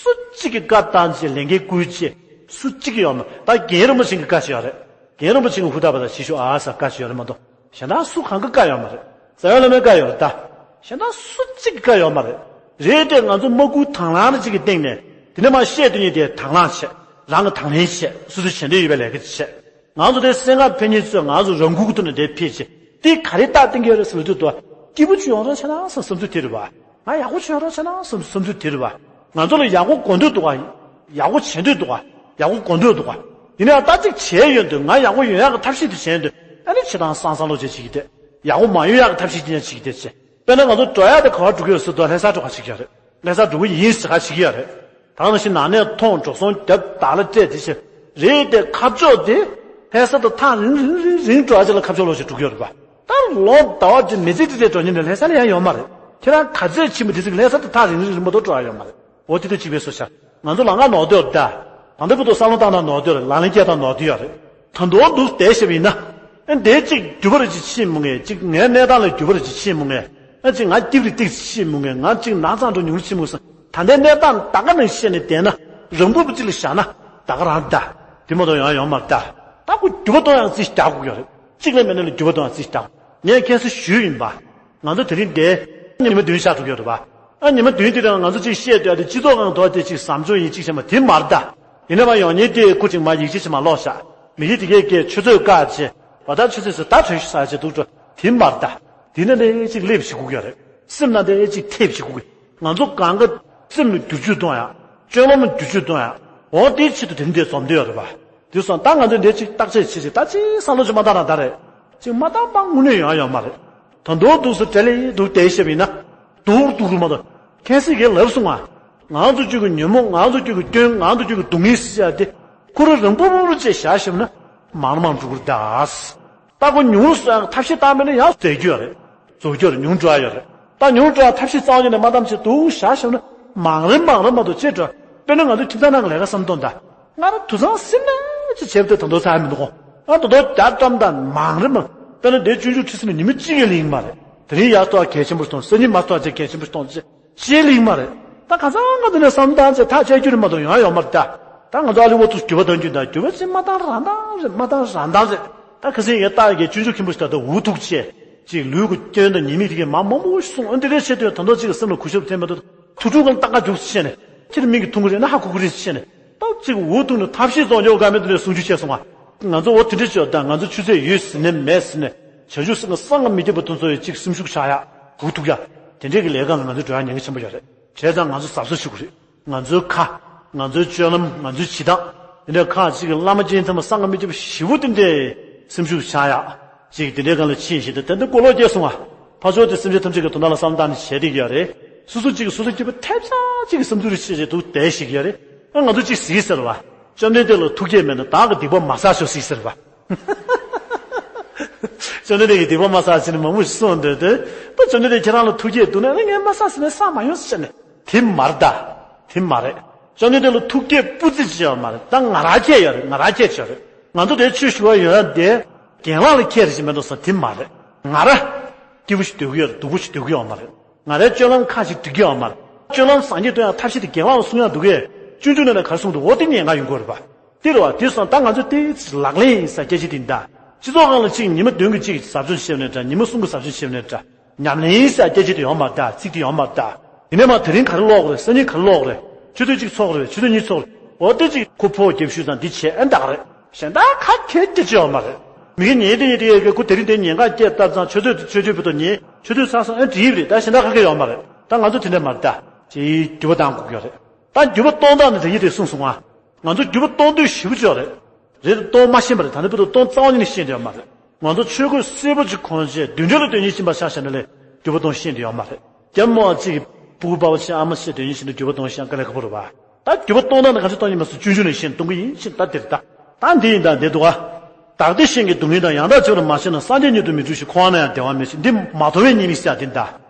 སུ་གཅིག་གིས་བཀའ་བཏང་བྱས་ལས་འགན་བསྐུལ་བྱས། སུ་གཅིག་གིས་ཡོད་མ་རེད། ད་རྒན་རིན་པོ་ཆེ་གི་བཀའ་ཞིག་ཡོད་རེད། རྒན་རིན་པོ་ཆེ་གི་ཧུར་ཐག་པ་དང་ཞིག་ཤོག་ཨ་ཟེར་བཀའ་ཞིག་ཡོད་རེད་མ་གཏོགས། གཞན་དག་སུ་གང་གི་བཀའ་ཡོད་མ་རེད། རྩ་བའི་བླ་མའི་བཀའ་ཡོད་རེད་ད། གཞན་དག་སུ་གཅིག་གི་བཀའ་ཡོད་མ་རེད། རེད་དེ་ང་ཚོ་མ་བསྐུལ་དང་བླངས་རེ་གཅིག་གི་སྟེང་ནས་དེ་ནས་མར་བཤད་དེ་ཉིད་དེ་དང་བླངས་བྱས། རང་གི་དང་ལེན་བྱས། སོ་སོའི་བྱེད་འདོད་ཡོད་པའི་ལས་ཀ་བྱས། ང་ཚོ་དེ་སེམས་ཁམས་ཕན་ཉེན་ཚོས་ང་ཚོ་རང་འགུལ་གྱི་ཐོག་ནས་དེ་ཕེབས་ཆེ། དེ་ག་རེ་རྟགས་བསྟན་གྱི་ཡོད་རེད་ཟེར་བའི་དུས་དུ། སྐྱིད་པོ་ཅིག་ཡོང་རོགས་བྱས་ན་བསམ་བསམ་ཚུལ་དེ་རེད་བ། ང་ཡག་པོ་ཅིག་ཡོང་རོགས་བྱས་ན་བསམ་བསམ་ཚུལ་དེ་རེད་བ། ང་ཚོ་ལ་ཡག་པོ་དགོས་འདོད་འདུག་ག་ཡག་པོ་བྱེད་འདོད་འདུག་ག་ཡག་པོ་དགོས་འདོད་འདུག་ག་ཡིན་ན་ཡང་ད་ཅིག་བྱས་ཡོང་དུས་ང་ཡག་པོ་ཡོང་ཡག་གི་ཐབས་ཤེས་དེ་བྱས་ཡོང་དུས་ཨ་ནི་བྱེད་སྟངས་བཟང་བཟང་ལོ་བྱེད་བྱེད་ཀྱི་དེ། ཡག་པོ་མ་ཡོང་ཡག་གི་ཐབས་ཤེས་ཅི་ཡང་བྱེད་ཀྱི་དེ་བྱེད། དཔེར་ན་ང་ཚོ་འགྲོ་ཡག་དེ་ག་པར་འགྲོ་གི་ཡོད་ཟེར་དུས་ལྷ་སར་འགྲོ་ག་བྱེད་ཀྱི་ཡོད་རེད། ལྷ་སར་འགྲོ་གི་ཡིན་ཟེར་ག་བྱེད་ཀྱི་ཡོད་རེད། ད་ག་ནང་བཞིན་ནང་ནས་མཐོང་འགྲོ་སོང་རྒྱབ་བདག་ལ་སྤྲད་དེ་བྱས། རེད་དེ་ཁ་ཕྱོགས་དེ། ལྷ་ས་དང་ཐག་རིང་རིང་རིང་རིང་འགྲོ་ཡ་ཅིག་ལ་ཁ་ཕྱོགས་ལོག་ཅིག་འགྲོ་གི་ཡོད་རེད་པ། ད་ལོ་ཟླ་བ་དེ་མི་ཚེ་དེ་དེ་འགྲོ་མཁན་དེ་ལྷ་ས་ལ་ཡང་ཡོད་མ་རེད། ཁྱེད་རང་ག་ཚོད་ཕྱིན་པ་དེ་ཚོ་ལྷ་ས་དང་ཐག་རིང་རིང་རིང་མ་གཏོགས་འགྲོ་ཡ་ཡོད་མ་རེད། འོ་དེ་དུས་གཅིག་པའི་སོ་ཤ། ང་ཚོ་ལམ་ཁ་ནོར་དུས་ཡོད་རེད་ད། ད་ལྟ་བར་དུ་བསམ་བློ་བཏང་ན་ནོར་དུས་ཡོད་རེད། ལག་ལེན་བསྐྱལ་སྟངས་ནོར་དུས་ཡོད་རེད། ད་མདོར་བསྡུས་བསྡད་ཤེས་པ་ཡིན་ན། ཨེ་འདས་གཅིག་འགྱུར་བ་རེ་ཅིག་ཕྱིན་མི་ངེས། གཅིག་ངའི་གནས་སྟངས་ལ་འགྱུར་བ་རེ་ཅིག་ཕྱིན་མི་ངེས། ཨ་གཅིག་ང་སྐྱིད་རེ་ཏིག་ཅིག་ཕྱིན་མི་ངེས། ང་གཅིག་ན་ཚ་འགྲོ་ཉུང་རེ་ཕྱིན་མི་ངེས། ད་ལྟའི་གནས་སྟངས་ད་ག་ནང་བཤད་ནས་བསྡད་ན། རང་འབུར་པ་གཅིག་ལ་བཞག་ན་ད་ག་རང་ད། དེ་མ་གཏོགས་ཡང་ཡོང་མ་རེད་ད། ད་ཁོ་འགྱུར་བ་གཏོང་ཡག་རྩིས་རྒྱག་དགོས་ཀྱི་རེད། གཅིག་ལས་མེད་ན་ལ་འགྱུར་བ་གཏོང་ཡག་རྩིས་རྒྱག་ངས་ཁྱེད་ཚོ་ཞུས་ཡིན་པ། ང་ཚོ་དེ་རིང་འདིར་ཉི་མ་བདུན་བཞག་འགྲོ་གི་ཡོད་རེད་པ། ཨ་ཉི་མ་བདུན་དེ་དང་ང་ཚོ་གཅིག་བཤད་སྡོད་དེ་སྤྱི་ཚོགས་ཁང་དུ་དེ་གཅིག་ཟམ་ཆུང་ཡིན་གཅིག་བྱས་མ་དེ་མ་རེད་ད། ཡིན་ན་མ་ཡོང་ཉིན་དེ་ཁུ་ཅིག་མ་ཡིག་ཆ་ཅིག་མ་ཀློག་བཞག་མི་ཡིག་དེ་གས་ཀྱི་ཆུ་ཚོད་བཀག་བྱས། བ་ད་ཆུ་ཚོད་ཟེར་ད་དྲན་ཤེས་ས་བྱས་འདུག་འགྲོ། དེ་མ་རེད་ད། དེ་ནས་ལས་གཅིག་སླེབས་བྱེད་དགོས་ཀྱི་རེད། སེམས་ནང་དེ་གཅིག་ཐེབས་བྱེད་དགོས་ཀྱི། ང་ཚོ་གང་ག་སེམས་ལ་བསྒྱུར་བཅོས་གཏོང་ཡག་སྤྱོད་ལམ་བསྒྱུར་བཅོས་གཏོང་ཡག་འོ་དེའི་ཆེད་དུ་དེ་འདྲའི་འཛོམས་འདོད་ཡོད་རེད་པ། དེ་སོང་ད་ང་ཚོས་འདི་གཅིག་བརྟག་དཔྱད་བྱེད་ཅིག་ད་ཅིག་བསམ་བློ་ཅིག་མ་བཏང་ན་ད་རེད། ཅིག་མ་བཏང་པ་དངོས་གནས་ཡོང་ཡ་ཡོད་མ་རེད། ད་མདོར་བསྡུས་སུ་བྲེལ་ལེ་འདུག་བསྡད་ཤེས་པ་ཡིན་ན། སྡུག་རུ་སྡུག་རུ་མ་གཏོགས། མཁྱེན་གསལ་གྱིས་ལབ་སོང་ང་། ང་ཚོ་ཅིག་གི་ཉོན་མོངས། ང་ཚོ་ཅིག་གི་སྐྱོན། ང་ཚོ་ཅིག་གི་སྡུག་བསྔལ་ཟེར་ཡ་དེ། ཁོ་རང་རང་པོ་པོ་རུ་བཅས་བཞག་ཤེས་པ་ན། མང་རུ་མང་འགྲོ་གི་རེད་ད། ད་ཁོ་ཉུང་རུ་སོང་ཡག་ཐབས་ཤེས་བཏང་པ་ཡིན་ན་ཡང་ཟད་རྒྱུ་ཡོད་རེད། རྫོགས་རྒྱུ་ཡོད་རེད། ཉུང་འགྲོ་ཡ་ཡོད་རེད། ད་ཉུང་འགྲོ་ཡ་ཐབས་ཤེས་རྩ་བ་ཉིད་ནས་མ་བཏང་བྱས་འདུག་བཞག་ཤེས་པ་ན། མང་རུ་མང་རུ་མ་གཏོགས་ཅི་འགྲོ། དཔེར་ན་ང་ཚོ་ཁྱིམ་ཚང་ནང་གི་ལས་ཀ་བསམ་བློ་གཏོང་ད། ང་རང་དུད་ཚང་སེམས་ནས་ཅིག་བྱས་པ་དེ་ད་དུང་ཚར་མི་འདུག་གོ། ང་ད་དུང་རྒྱ་གྲམ་དང་མང་རེ་མང་། དཔེར་ན་འདི་སྤྱོད་འཇུག་ཁྲིད་ཟིན་ནས་ཉི་མ་གཅིག་ཡང་ལེན་གྱི་མ་རེད། དེ་རིང་ཡར་གཏོང་གལ་ཆེན་པོ་ཞིག་མཐོང་། སང་ཉིན་མར་གཏོང་གལ་ཆེན་པོ་ཞིག་མཐོང་ཅེས་ཅིག་ལེན་གྱི་མ་རེད། ད་གང་ཟག་ང་འདི་ནས་བསམ་བཏང་ཚེ་ཐག་བཅད་རྒྱུ་རེད་མ་གཏོགས་ཡོང་ཡ་ཡོད་མ་རེད་ད། ད་ང་ཚོ་ཨ་ལི་འོ་ཚོ་འགྱུར་བ་གཏོང་རྒྱུ་ད་འགྱུར་བ་ཅིག་མ་བཏང་རང་བཏང་རེད། མ་བཏང་རང་བཏང་རེད། ད་ཁ་སང་ངས་ལྟ་ཡ་གི་སྤྱོད་འཇུག་མཁན་པོ་ཞིག་ད་ལྟ་འུ་ཐུག་བྱས། ཅིག་ལུས་ཀྱི་སྐྱོན་དང་ཉེས་དམིགས་དེ་གའི་མང་མང་པོ་ཞིག་གསུངས། ཨ་འདི་འདྲའི་བྱེད་དུས་ད་དུང་ཅིག་གི་སེམས་ལ་གུས་ཞབས་ཐེབས་མ་གཏོགས། ཐུགས་སྤྲོ་གང་ལྟ་ག་རྒྱུགས་སེ་བྱས་ནས། ཁྱེད་མིང་གི་ཐུང་གི་རེད་ན་ཧ་གོ་གི་རེད་ཟེར་ནས། སྟབས་གཅིག་འུ་ཐུག་ནས་ཐབས་ཤེས་རྫོགས་འཇོག་ག་མེད་དུ་ནས་གསུང་རྒྱུ་བྱས་སོང་ང་། ང་ཚོ་འོ་དེ་འདྲ་བྱས་ད་ང་ཚོ་ཆུ་ཚད་ཡོད་ཟེར་ནས་མེད་ཟེར་ནས་བྱང་ཆུབ་སེམས་ཀྱི་བསམ་གྱིས་མི་ཁྱབ་པ་དེ་ཚོ་ཡི་གཅིག་སེམས་ཤུགས་ཆག་ཡག་འུ་ཐུག་ཡག་དེ་འདྲས་ཀྱི་ལས་ཀ་ལ་ང་ཚོ་འགྲོ་ཡག་ཉེན་ཁ་ཆེན་པོ་ཡོད་རེད། བྱས་ཙང་ང་ཚོ་གཟབ་གཟབ་ཞུ་དགོས་རེད། ང་ཚོའི་ཁ། ང་ཚོའི་སྤྱོད་ལམ། ང་ཚོའི་བྱེད་སྟངས། དེ་འདྲས་ཁག་ཅིག་གི་བླ་མ་སྤྱན་ཐམ་པ་བསམ་གྱིས་མི་ཁྱབ་པ་ཞེ་པོ་དེ་འདྲས་སེམས་ཤུགས་ཆག་ཡག་ཅིག་དེ་འདྲའི་སྒང་ལ་ཕྱིན་བཞིན་དུ་དེ་འདྲ་གོ་ལོག་སྐྱེས་སོང་ང་། ཕར་ཕྱོགས་དེ་སེམས་ཅན་ཐམས་ཅད་ཀྱི་དོན་དག་ལ་བསམ་བཏང་ནས་བྱས་བསྡད་ཀྱི་ཡོད་རེད། སོ་སོ་གཅིག་གིས་སོ་སོ་སྐྱིད་པོ་ཐེབས་ཆག་གཅིག་གིས་བསམ་ཚུལ་རེ་བྱས་བྱས་འདུག་བསྡད་ཤིག་ཡོད་རེད། ཨ་ང་ཚོ་གཅིག་ཟེར་གྱི་ཟེར་བ། བཅོམ་ལྡན་འདས་ལ་ཐུགས་བསྐྱེད་མེད་ན་བདག་གི་སྡིག་པ་མ་བསགས་ཤོག་ཟེར་གྱི་ཟེར་བ། བཅོམ་ལྡན་འདས་ཀྱིས་སྡིག་པ་མ་བསགས་ཟེར་ནས་མང་པོ་ཞིག་གསུངས་འདུག་སྟེ། ད་བཅོམ་ལྡན་འདས་ཁྱེད་རང་ལ་ཐུགས་བསྐྱེད་འདུག་ན་ཨ་ངས་མ་བསགས་ཟེར་ནས་བསགས་མ་ཡོང་ཟེར་ནས། དེ་མ་རེད་ད། དེ་མ་རེད། བཅོམ་ལྡན་འདས་ལ་ཐུགས་བསྐྱེད་སྤུ་རྩེ་བྱས་ཡོད་མ་རེད། ད་ང་རང་བསྐྱེད་ཡོད་རེད། ང་རང་བསྐྱེད་བྱས་ཡོད་རེད། ང་ཚོ་དེ་ཆོས་ཞུ་བ་ཡོད་ཡ་དེ། རྒན་ལགས་ལ་ཁྱེད་རེད་ཅེས་མེད་དོ་ཟེར་དེ་མ་རེད། ང་རང་སྐྱིད་པོ་ཞིག་སྡོད་ཀྱི་ཡོད་རེད། སྡུག་པོ་ཞིག་སྡོད་ཀྱི་ཡོད་མ་རེད། ང་རའི་སྤྱོད་ལམ་ཁག་ཅིག་འགྲིག་གི་ཡོད་མ་རེད། སྤྱོད་ལམ་བཟང་རྒྱུ་སྟོན་ཡག་ཐབས་ཤེས་དེ་རྒན་ལགས་ལ་གསུང་ཡག་འདུག་གས། སྤྱོད་འཇུག་ནང་ནས་ག་རེ་གསུངས་འདུག་འོ་དེ་ཉན་ག་ཡོང་གི་ཡོད་རེད་པ། དེ་རེད་བ། དེ་སོང་ད་ང་ཚོ་དེ་ལག་ལེན་ཡིན་ས་སྐད་ཆ་དེ་ཡིན་ད། སྤྱི་ཚོགས་སྒང་ལ་གཅིག་ཉི་མ་བདུན་གྱི་གཅིག་ཟབ་སྦྱོང་བྱེད་ནས་འདྲ། ཉི་མ་གསུམ་གྱི་ཟབ་སྦྱོང་བྱེད་ནས་འདྲ། ཉམས་ལེན་ཡིན་ས་སྐད་ཆ་དེ་ཡོད་མ་རེད་ད། ཚིག་དེ་ཡོད་མ་རེད་ད། ཡིན་ནའི་མ་དེ་རིང་ག་རེ་ཀློག་དགོས་རེད། སང་ཉིན་ག་རེ་ཀློག་དགོས་རེད། ཆུ་ཚོད་གཅིག་ཚོགས་རེད། ཆུ་ཚོད་གཉིས་ཚོགས་རེད། འོ་དེ་གཅིག་ཁོ་ཕོ་རྒྱབ་ཤུལ་དང་འདི་བྱས་ཨེ་འདག་རེད། གཞན་དག་ག་གེ་སྐད་ཆ་ཡོད་མ་རེད། མི་གི་ཉལ་དེ་ཉལ་དེ་ཡོད་གི་ཁོ་དེ་རིང་དེ་ཉལ་ཁ་སྐད་བཏབ་ཙང་ཆུ་ཚོད་དེ་ཆུ་ཚོད་བུད་དོ་ཉལ་ཆུ་ཚོད་ཚར་སོང་ཨེ་འགྲིག་རེད། ད་གཞན་དག་ག་གེ་ཡོད་མ་རེད། ད་ང་ཚོ་དེ་འདྲ་མ་རེད་ད། ཅེས་འགྱུར་བ་གཏོང་དགོས་ཀྱི་ཡོད་རེད། ད་འགྱུར་བ་གཏོང་སྟངས་ནི་དེ་ཡིན་དེ་གསུངས་སོང་ང་། ང་ཚོ་འགྱུར་བ་གཏོང་འདོད་ཞེ་པོ་ཅིག་ཡོད་རེད། རེད་དེ་གཏོང་མ་ཤེས་པ་རེད། ད་ནི་བོད་དུ་གཏོང་རྩ་བ་ཉིད་ནས་ཤེས་འདོད་ཡོད་མ་རེད། ང་ཚོ་ཆོས་གོས་སེར་པོ་ཅིག་གོན་བྱས་མདུན་གྲལ་ལ་སྡོད་མཁན་ཅིག་ཡིན་པ་ཆ་བཞག་ན་ལས་འགྱུར་བ་གཏོང་ཤེས་འདོད་ཡོད་མ་རེད། རྒྱ་མོ་ཅིག་གི་སྤུ་གུ་པ་བ་ཆེ་ཨ་མ་ཆེ་སྡོད་མཁན་ཞིག་ནི་འགྱུར་བ་གཏོང་ཤེས་དཀའ་ལས་ཁག་པོ་རེད་པ། ད་འགྱུར་བ་གཏོང་སྟངས་ནི་ག་ཚོད་གཏོང་ཡིན་མ་སོང་ཆུང་ཆུང་ནས་ཤེས་གཏོང་གི་ཡིན་ཕྱིན་ད་དེ་རེད། ད་ད་འདི་ཡིན་ད་འདི་འདུག་ཨ། བདག་བདེ་གཞན་གྱི་སྡུག་བསྔལ་དང་། ཡང་དག་ཆོས་ལ་མ་ཞེན་ན། སངས་རྒྱས་མྱུར་དུ་མི་འགྲུབ་ཞིང་། འཁོར་བ་ན་ཡང་བདེ་བ་མེད་ཅིང་། འདི་མ་མཐོང་བའི་ཉེས་དམིགས་ཟེར་ཡ་འདི་ད།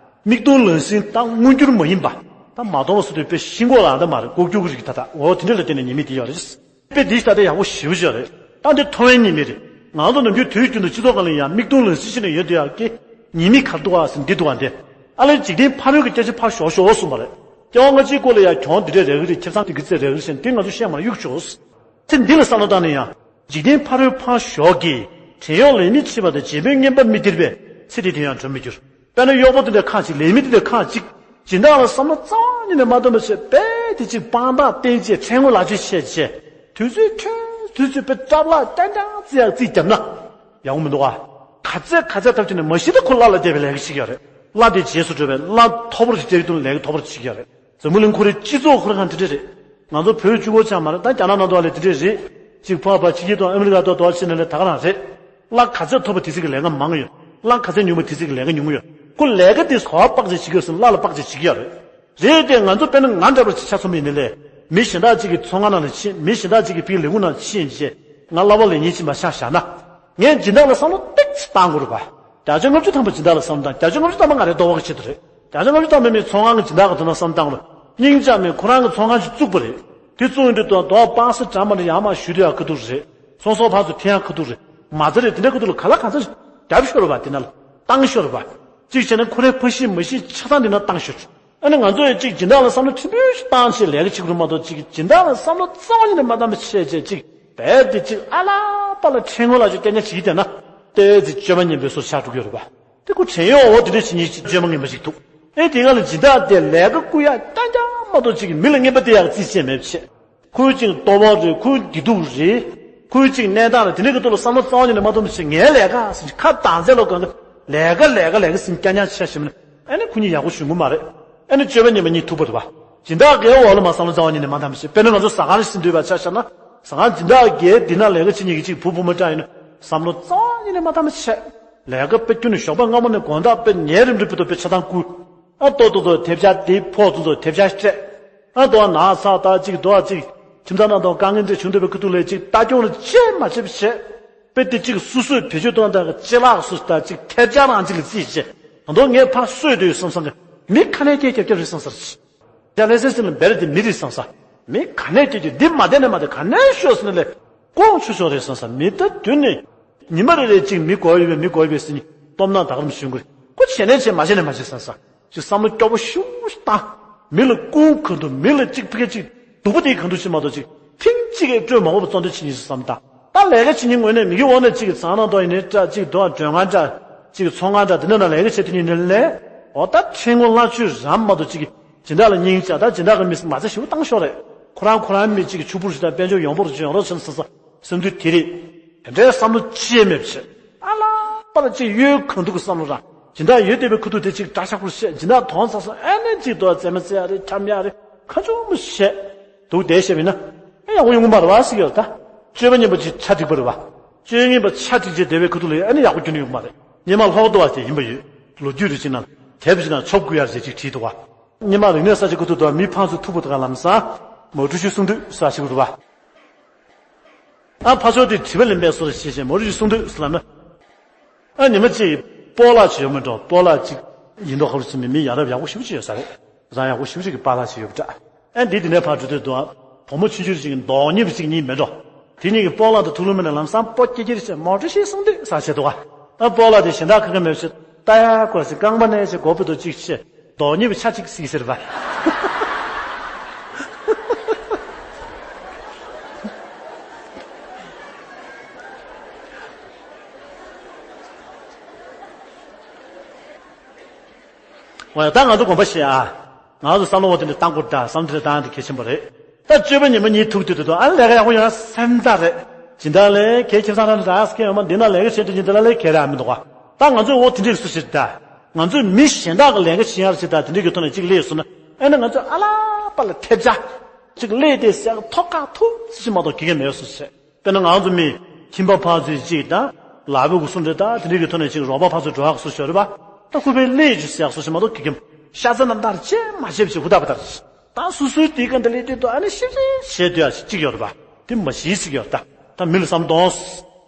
མིག་མཐོང་ལག་ཟིན་ད་མངོན་གྱུར་མ་ཡིན་པ། ད་མ་མཐོང་བ་སོ་སོའི་དཔེ་ཤིང་གོག་ལ་འདི་མ་རེད། ལྐོག་གྱུར་གྱི་རིགས་ད་ད་འོ་དེ་འདྲ་ལ་བརྟེན་ནས་ཉེས་དམིགས་དེ་ཡོད་རེད། དཔེ་འདི་ལྟ་སྟེ་ཡག་པོ་ཞེ་པོ་ཅིག་རེད། ད་འདི་མཐོང་བའི་ཉེས་དམིགས་རེད། ང་ཚོ་ནམ་རྒྱུན་དུས་རྒྱུན་དུ་སྤྱི་ཚོགས་སྒང་ལ་ཡང་མིག་མཐོང་ལག་ཟིན་བྱས་ནས་ཡོད་དུས་ཡག་གི་ཉེས་དམིགས་ག་རེ་འདུག་ཨ་ཟེར་འདི་འདུག་ཨ་འདི། ཨ་ལས་འཇིག་རྟེན་ཕ་རོལ་གྱི་སྐྱེ་མཆེད་ཕར་ཞོག་ཞོག་གསུངས་པ་རེད། སྐྱེ་བ་སྔ་ཕྱིའི་སྐོར་ལ་ཡང་གྱོང་འདི་འདྲས་རག་གི་རེད། ཁེ་བཟང་འདི་གི་ཚད་རག་གི་རེད་ཟེར་འདི་ང་ཚོ་བཤད་མ་གཡུག་ཆོག་ཚེ་འདི་ལ་བསམ་བློ་བཏང་ན་ཡང་། འཇིག་རྟེན་ཕ་རོལ་ཕར་ཞོག་གི། བྲན་གཡོག་ལས་མི་བྱེད་པ་དང་། བྱེད་པོས་ངན་པ་མི་སྟེར་བས། ཚེ་འདི་དོན་ཡང་འགྲུབ་མི་འགྱུར། དཔེར་ན་གཡོག་པོ་དེ་འདྲ་ཁག་ཅིག་ལས་མི་དེ་འདྲ་ཁག་ཅིག་སྦྱིན་བདག་ལ་བསམ་བློ་རྩ་བ་ཉིད་ནས་མ་གཏོང་བ་བྱས་རྦད་དེ་ཅིག་དཔང་རྟགས་བསྟན་བྱས་ཕྲན་བུ་ལག་ཆོད་བྱས་བྱས། དུས་ཚོད་ཐུང་དུས་ཚོད་དཔེ་སྐྲ་ལག་རྐྱང་རྐྱང་རྩི་ཡག་རྩིས་བརྒྱབ་ན། ཡག་པོ་མི་འདུག་ཨ། ག་ཚད་ག་ཚད་ཐབས་བྱས་ནས་མ་གཞི་ད་ཁོ་བླ་ལ་བསྡད་པའི་ལས་ཀ་བྱེད་ཀྱི་ཡོད་རེད། བླ་དེ་རྗེས་སུ་འགྲོ་བའི་བླ་མཐོ་པོར་བྱེད་ཀྱི་འདུག་ལས་ཀ་མཐོ་པོར་བྱེད་ཀྱི་ཡོད་རེད། འཛམ་བུ་གླིང་ཁོ་རའི་སྤྱི་ཚོགས་ཁོ་རང་དེ་འདྲ་རེད། ང་ཚོ་བོད་གཅིག་པོ་ཆགས་མ་རེད། ད་རྒྱ་ནག་ནང་དུ་ལས་དེ་འདྲ་རེད། གཅིག་ཕར་ཕར་ཕྱི་རྒྱལ་དང་ཨ་མི་རི་ཀ་དང་དོ་ཕྱིན་ནས་ལས་ད་ག་རང་རེད། བླ་ག་ཚད་མཐོ་པོ་དེ་ཚད་ཀྱི་ལས་ཀ་མང་ཡོད། བླ་ག་ཚད་ཉུང་པོ་དེ་ཚད་ཀྱི་ལས་ཀ་ཉུང་ཡོད། ཁོ་ལས་ཀ་དེ་ག་པར་བག་ཆགས་བྱེད་ཀྱི་ཡོད་ཟེར་ན་བླ་ལ་བག་ཆགས་བྱེད་ཀྱི་ཡོད་རེད། རེད་དེ་ང་ཚོ་དཔེར་ན་ང་འདྲ་པོ་ཅིག་ཆ་མཚོན་པ་ཡིན་ན་ལས། མི་གཞན་དག་ཅིག་གི་ཚོང་ཁང་ནང་ལ་ཕྱིན། མི་གཞན་དག་ཅིག་གི་ཕའི་ལས་ཁུངས་ནང་ཕྱིན་བྱས་ང་བླ་མ་ལས་ཉིན་ཕྱིན་པ་ཆ་བཞག་ན། ངས་སྦྱིན་བདག་ལ་བསམ་བློ་ཏོག་ཙམ་བཏང་དགོས་རེད་པ། བརྒྱ་ཆ་ལྔ་བཅུ་ཐམ་པ་སྦྱིན་བདག་ལ་བསམ་བློ་བཏང་། བརྒྱ་ཆ་ལྔ་བཅུ་ཐམ་པ་ང་རའི་ལྟོ་བ་གི་ཆེད་དུ་རེད། བརྒྱ་ཆ་ལྔ་བཅུ་ཐམ་པ་མི་ཚོང་ཁང་གི་སྦྱིན་བདག་གི་དོན་དག་བསམ་བློ་བཏང་དགོས། སྙིང་རྗེ་མི་ཁོ་རང་གི་ཚོང་ཁང་ཞིག་བཙུགས་པ་རེད། དེ་བཙུགས་ཡོང་དུས་དོ་དོ་པང་སེ་གྲ་མ་རེད། ཡར་མར་ཞུ་དུས་ཡག་ཁ་ཐུག་རེད། ཚོང་ཟོག་ཕར་ཚུར་འཐེན་ཡག་ཁ་ཐུག་རེད། མ་རྩ་རེད། དེ་འདྲ་ཁ་ཐུག་ལ་ག་ལ་གང་འཚམ་རྒྱབ་ཤོར་བ་དེ་ན་ལ་བཏང་ཤོར་བ། གཅིག་བྱས་ན་ཁོ་རའི་ཕ་གཞིས་མ་གཞིས་ཆ་ཚང་དེ་ན་བཏང་ཤོར། ཨ་ནི་ང་ཚོ་ཡང་གཅིག་སྦྱིན་བདག་ལ་བསམ་བློ་ཕྲན་བུ་ཞིག་བཏང་བྱས་ལས་ཀ་བྱེད་དགོས་རེད་མ་གཏོགས། གཅིག་སྦྱིན་བདག་ལ་བསམ་བློ་རྩ་བ་ཉིད་ནས་མ་བཏང་བ་བྱས་བྱས་གཅིག་རྦད་དེ་གཅིག་ཨ་ལ་པ་ལ་ཕྲན་བུ་ལ་ཅིག་སྐྱོན་ཉར་བྱེད་ཀྱི་བསྡད་ན་ཏོག་ཙམ་སྤྱོད་པ་ངན་པའི་བཟོ་ཆགས་འགྲོ་གི་ཡོད་རེད་པ། དེ་ཁོ་བྲན་གཡོག་འོ་དེ་འདྲ་བྱེད་མཁན་ཅིག་སྤྱོད་པ་ངན་པ་ཞིག་འདུག་ཨེ་དེ་ག་ལ་སྦྱིན་བདག་དེ་ལས་ཀ་བསྐུར་ཡག་རྐྱང་རྐྱང་མ་གཏོགས་གཅིག་མི་ལ་རྔན་པ་སྟེར་ཡག་རྩིས་བྱས་མེད་པ་བྱས། ཁོའི་གཅིག་ལྟོ་བ་རེད། ཁོའི་བདེ་སྡུག་རེད། ཁོའི་གཅིག་གནས་སྟངས་རེད། དེ་འདྲའི་གི་ཐོག་ལ་བསམ་བློ་རྩ་བ་ཉིད་ནས་མ་གཏོང་བ་བྱས་ངའི་ལས་ཀ་ཟེར་ཁ་གདངས་ཚད་ལོ་གང་གི་ལས་ཀ་ལས་ཀ་ལས་ཀ་ཟེར་རྐྱང་རྐྱང་བྱས་ཞིག་མིན། ཨ་ནི་ཁོ་གཉིས་ཡག་པོ་ཞུ་གི་མ་རེད། ཨ་ནི་སྤྱོད་པ་ངན་པ་གཉིས་ཐུག་པ་རེད་པ། སྦྱིན་བདག་གིས་འོག་ལ་མ་བསམ་བློ་རྩ་བ་ཉིད་ནས་མ་བཏང་བ་བྱས། དཔེར་ན་ང་ཚོ་ཟ་ཁང་རེ་ཟིན་འདོད་པ་ཆ་བཞག་ན། ཟ་ཁང་སྦྱིན་བདག་གིས་འདི་ན་ལས་ཀ་བྱེད་མཁན་གྱི་གཅིག་བུ་བུ་མོ་འདྲ་ཡིན་ན་བསམ་བློ་རྩ་བ་ཉིད་ནས་མ་བཏང་བ་བྱས། ལས་ཀ་དཔེ་ཁྱོན་ནས་ཞོགས་པ་སྔ་མོ་ནས་དགོང་དག་དཔེ་ཉལ་རིམ་རིམ་བར་དུ་དཔེ་ཆ་ཚང་བསྐུར། ཨ་ཏོག་ཏོག་ཏོག་ཐེབས་ཆག་དེ་ཕོག་ཙམ་ཙམ་ཐེབས་ཆག་སྤྲད། ཨ་དོ་ན་ཚ་ད་ཅིག་དོ་ཅིག་ཁྱིམ་ཚང་ནང་དུ་དཀའ་ངལ་འདྲ་བྱུང་འདོད་པའི་ཁུ་ཐུག་ལས་ཅིག་ལྟ་སྐྱོང་ལ་ཅི་མ་བྱེད་པ་བྱས། དཔེ་དེ་ཅིག་སོ་སོས་བེད་སྤྱོད་གཏོང་སྟངས་ཀྱི་ཅི་ལགས་སུ་ད་ཅིག་ཐེབས་ཆག་རང་ཅིག་ལ་རྩིས་བྱས། ད་དུང་ངས་ཕར་གསོས་དུས་བསམ་བསམ་གི་མི་ག་ནས་སྐད་རྒྱབ་རྒྱབ་རེད་བསམ་ས་རེད། ལེ་སེ་སི་ལ་འབེར་དེ་མི་རེད་བསམ་ས། མི་ག་ནས་སྐད་རྒྱབ་འདི་མ་བསྡད་ན་མ་བསྡད་ག་ནས་ཤོད་ཟེར་ན་ལས་ཀོང་ཆུ་ཤོར་རེད་བསམ་ས། མི་ད་དུས་ནས་ཉི་མ་རེ་རེ་ཅིག་མི་གོ་ཡོད་པས་མི་གོ་ཡོད་པས་ཟེར་ནས་སྟོབས་ན་ད་ག་རམ་ཞུ་དགོས་རེད། ཁོ་བྱས་ནས་བྱས་མ་བྱས་ནས་མ་བྱས་བསམ་ས། ཅིག་བསམ་བློ་སྐྱོ་པོ་ཞེ་པོ་ཞིག་བཏང་། མི་ལ་སྐུང་ག་འདུག་མི་ལ་ཅིག་ཕ་གི་ཅིག་སྡུག་པོ་དེའི་ག་འདུག་ཅིག་མ་གཏོགས་ཅིག་ཐེངས་གཅིག་གིས་སྤྲོད་མ་དགོས་པ་བཙོང་འདོད་བྱེད་ཉིན་སུ་བསམ་བཏང་། ད་ལས་ཀ་བྱེད་ཉིན་ངོས་ནས་མི་གི་འོག་ནས་ཅིག་གི་ཚང་ནང་དོ་ཡིན་ནའི་འདྲ་ཅིག་དོ་མགྲོན་ཁང་འདྲ་ཅིག་ཚོང་ཁང་འདྲ་དེ་འདྲ་ནང་ལས་ཀ་བྱེད་དུས་ཉིན་ནས་ལས་འོ་ད་ཕྲན་ངོ་ལྷ་ཆོས་རམ་མ་གཏོགས་ཅིག་གི་སྦྱིན་བདག་ལ་སྙིང་རྗེ། ད་སྦྱིན་བདག་གི་མི་མ་རྩ་ཞེ་པོ་བཏང་ཤོར་རེད། ཁོ་རང་ཁོ་རང་མི་ཅིག་གི་ཕྱུག་པོ་རུ་ཞིག་དང་དཔལ་འབྱོར་ཡོང་པོ་རུ་ཞིག་ཡོང་རོགས་བྱེད་ན་བསམ་ས། སེམས་འདུན་དེ་རེད། དེ་འདྲའི་བསམ་བློ་ཅི་ཡང་མེད་པ་བྱས། ཨ་ལ་པ་ལ་ཅིག་གཡོལ་གང་ཐུབ་ཀྱི་བསམ་བློ་རང་། སྦྱིན་བདག་ཡོད་བསྡད་པའི་ཁུ་ཐུག་དེ་ཅིག་འདྲ་ཆགས་པོ་བཤད། སྦྱིན་བདག་དོང་ཚ་སོང་ཨ་ནི་ཅིག་དོ་རྩེད་མ་རྩེ་ཡ་རེད། འཁྱམ་ཡ་རེད། ཁ་ཆུང་མོ་བཤད། འདུག་བསྡད་བཤད་མིན་ན་ཨ་ཡག་པོ་ཡོང་གི་མ་རེད་བ་ཟེར་གྱི་ཡོད་ད། སྤྱོད་པ་ངན་པ་ཅིག་ཆ་འགྲིག་པ་རེད་བ། སྤྱོད་ངན་པ་ཆ་འགྲིག་བྱས་བསྡད་པའི་ཁུ་ཐུག་ལ་ཨ་ནི་ཡག་པོ་ཁྱོན་ནས་ཡོང་གི་མ་རེད། སྔོན་མ་ལྷོག་ཏུ་བ་ཞིག་ཡིན་པ་ཡོད། ལོ་རྒྱུས་རེ་ཅིག་ནང་དེབ་ཅིག་ནང་ཆོབ་དགོས་ཡ་རེ་ཅིག་བྲིས་འདུག་བ། སྔོན་མ་རིག་གནས་གསར་བརྗེ་ཁུ་ཐུག་དུ་མི་ཕངས་ཚོའི་ཐུག་པ་དུ་ག་ལམ་སང་མོ་ཊ་ཤུ་གསུང་དུས་ས་ཞིག་རུ་བ། ཨ་ཕ་ཆོས་དེ་དྲི་བ་ལེན་པའི་སོ་རེ་བྱེད་བྱེད་མོ་རི་ཞིག་གསུང་དུས་སུ་ལབ་ན། ཨ་ཉི་མ་གཅིག་སྤོ་ལགས་ཅིག་ཡོད་མི་འགྲོ། སྤོ་ལགས་ཅིག་ཡིན་མདོག་ཁ་པོ་ཅིག་མི་མི་ཡ་རབས་ཡག་པོ་ཞེ་པོ་ཅིག་ཡོད་ས་རེད། རང་ཡག་པོ་ཞེ་པོ་ཅིག་གི་པཱ་ལགས་ཅིག་ཡོད་པ་འདྲ། ཨ་འདི་དེ་ནས་ཕར་འགྲོ་དུས་འདུག་ཨ། བུ་མོ་ཆུང་ཆུང་ཅིག་གི་མདོག་ཉེས་པ་ཅིག་གཉིས་མི་འགྲོ། དེ་གཉིས་ཀྱི་སྤོ་ལགས་དང་ཐུག་ལུང་མེད་ན་ལམ་སང་སྤོ་སྐྱེ་སྐྱེ་རེ་བྱས་མོ་ཊ་ཞིག་གསུང་དུས་ས་བྱེད་འདུག་ཨ། ཨ་སྤོ་ལགས་དེ་གཞན་དག་ཁ་ཁ་མེད་ཅིག་ལྟ་ཡ་དགོས་ཟེར་རྐང་པ་ནས་ཅིག་མགོ་བོ་དུ་ཅིག་བྱས། མདོག་ཉེས་པའི་ཆ་གཅིག་སྲིད་ཟེར་བ། འོ་ཡ་ད་ང་ཚོ་དགོངས་པ་བཞེས་ཨ། ང་ཚོ་བསམ་བློ་འོ་དེ་འདྲ་བཏང་དགོས་ད་བསམ་དེ་འདྲ་བཏང་དེ་གལ་ཆེན་པོ་རེད། ད་སྤྱོད་པ་ཉེས་པ་གཉིས་ཐུག་དུས་དུ་ཨ་ལས་ཀ་ཡག་པོ་ཡོང་ཡ་སེམས་ཐག་རེད། སྦྱིན་བདག་ལས་ཁྱེད་ཁྱིམ་ཚང་རང་ལ་ད་ཨ་སྐད་ཡོང་མ་འདི་ན་ལས་ཀ་བྱེད་དུས་ཉིན་དེ་ལ་ལས་ཁྱེད་རང་མི་འདུག་ག་ད་ང་ཚོས་འོ་དེ་འདྲས་སུ་ཞིག་ད། ང་ཚོས་མི་གཞན་དག་གི་ལས་ཀ་བྱེད་ཡར་ཞིག་ད་དེ་འདྲས་ཀྱི་ཐོག་ནས་གཅིག་ལས་སོང་ན་ཨ་ནི་ང་ཚོས་ཨ་ལ་པ་ལ་ཐེབས་ཆག་ཅིག་ཀླད་དེ་ཟེར་ཐོག་ཁ་ཐུག་ཅིག་མ་གཏོགས་གི་གེ་མེད་སོ་ཟེར། དཔེར་ན་ང་ཚོ་མི་ཁྱིམ་པ་ཕར་ཚུར་ཅིག་དང་ལག་པའི་གུ་སུ་འདྲ་ད་དེ་འདྲ་གི་ཐོག་ནས་ཅིག་རོགས་པ་ཕར་ཚུར་འགྲོ་ཡག་སུ་ཞོར་རེད་པ། ད་ཁོ་པའི་ཀླད་ཅིག་ཟེར་སོ་ཞིག་མ་གཏོགས་གི་གེ་ཤ་ཚ་རྣམ་དག་ཅེས་མ་བྱེད་པ་ཞིག་ཧུ་ད་པ་ལྟར། ད་སུ་སུའི་དེའི་ཀ་འདི་ལས་དེ་དུ་ཨ་ནི་ཤེས་ཤེས་བྱེད་དུ་ཡ་ཅིག་ཡོད་རེད་པ། དེ་མ་ཤེས་ཟིག་ཡོད་ད། ད་མི་ལ་བསམ་གཏོང་།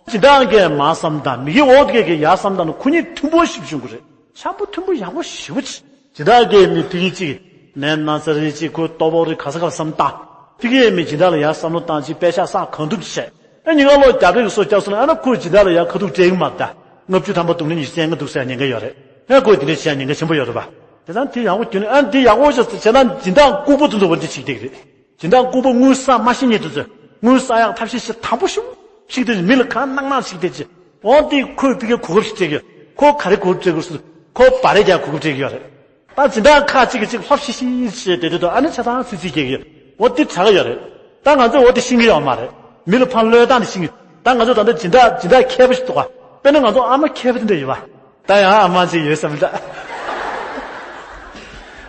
སྦྱིན་བདག་གིས་མ་བསམ་ད་མི་གི་འོག་གི་གི་ཡ་བསམ་ད་ནི་ཁོ་གཉིས་མཐུན་པོ་ཞིག་བྱུང་གི་རེད། འཆམ་པོ་མཐུན་པོ་ཡག་པོ་ཞེ་པོ་ཅིག་སྦྱིན་བདག་གིས་མི་ཕ་གི་གཅིག་ནས་ན་ཚ་རེད་ཅིག་ཁོ་ལྟོ་ཕོག་རེད་ག་ས་ག་ལ་བསམ་བཏང་། ཕ་གིས་མི་སྦྱིན་བདག་ལ་ཡ་བསམ་བློ་བཏང་ཅིག་པད་ཤག་ས་གང་ཐུབ་ཅིག་བྱས། ཨ་ཉིན་གང་ལོ་རྒྱ་བོད་ཀྱི་སོ་སྐྱབས་སོང་ན་ཨ་ན་ཁོས་སྦྱིན་བདག་ལ་ཡ་ཁ་ཐུག་སྤྲད་གི་མ་ད། ལྔ་བཅུ་ཐམ་པ་འདུག་ནི་ཉི་ཤུ་རྩ་ལྔ་འདུག་ཟེར་ཉེན་ཁ་ཡོད་རེད། ཨ་ཁོས་དེ་འདྲ་བྱས་ཉེན་ཁ་ཆེན་པོ་ཡོད་རེད་པ། དེ་ཙང་དེ་ཡག་པོ་རྒྱུན་ཨ་འདི་ཡག་པོ་བྱས་ཙང་བྱས་ན་སྦྱིན་བདག་ལྐུགས་པ་དེ་ཚོ་བར་འདི་བྱེད་ཀྱི་རེད། སྦྱིན་བདག་ལྐུགས་པ་དངུལ་བསགས་མ་ཤེས་མཁན་དེ་ཚོས་དངུལ་བསགས་ཡག་ཐབས་ཤེས་ཤིག་དམ་པོ་ཞིག་ཤིག་དེ་མི་ལ་གང་གནང་གནང་ཞིག་དེ་ཅི། འོ་དེ་ཁོས་ཕ་གི་གོ་སྐབས་ཤིག་སྤྲད་ཀྱི་ཡོད། ཁོ་ག་རེ་གོ་སྐབས་སྤྲད་དགོས་སུ། ཁོ་བ་རེ་རྒྱག་གོ་སྐབས་སྤྲད་ཀྱི་ཡོད་རེད། ད་སྦྱིན་བདག་ཁག་ཅིག་གིས་ཅིག་ལྷོབ་ཤིག་ཤིག་བྱས་དེ་དེ་དོ་ཨ་ནི་ཆ་ཚང་སུད་སི་སྐྱེལ་གྱི་ཡོད། འོ་དེ་དྲག་གི་ཡོད་རེད། ད་ང་ཚོས་འོ་དེ་ཤེས་ཀྱི་ཡོད་མ་རེད། མི་ལ་ཕར་བློས་བཏང་དེ་ཤེས་ཀྱི། ད་ང་ཚོ་ད་ལྟ་སྦྱིན་བདག་སྦྱིན་བདག་མཁས་པ་ཞིག་འདུག་ག་དཔེར་ན་ང་ཚོ་ཨ་མ་མཁས་པ་དེ་འདྲ་ཡོད་པ། ད་ཡང་ཨ་མ་ཅིག་ཡོད་བསམ་ད།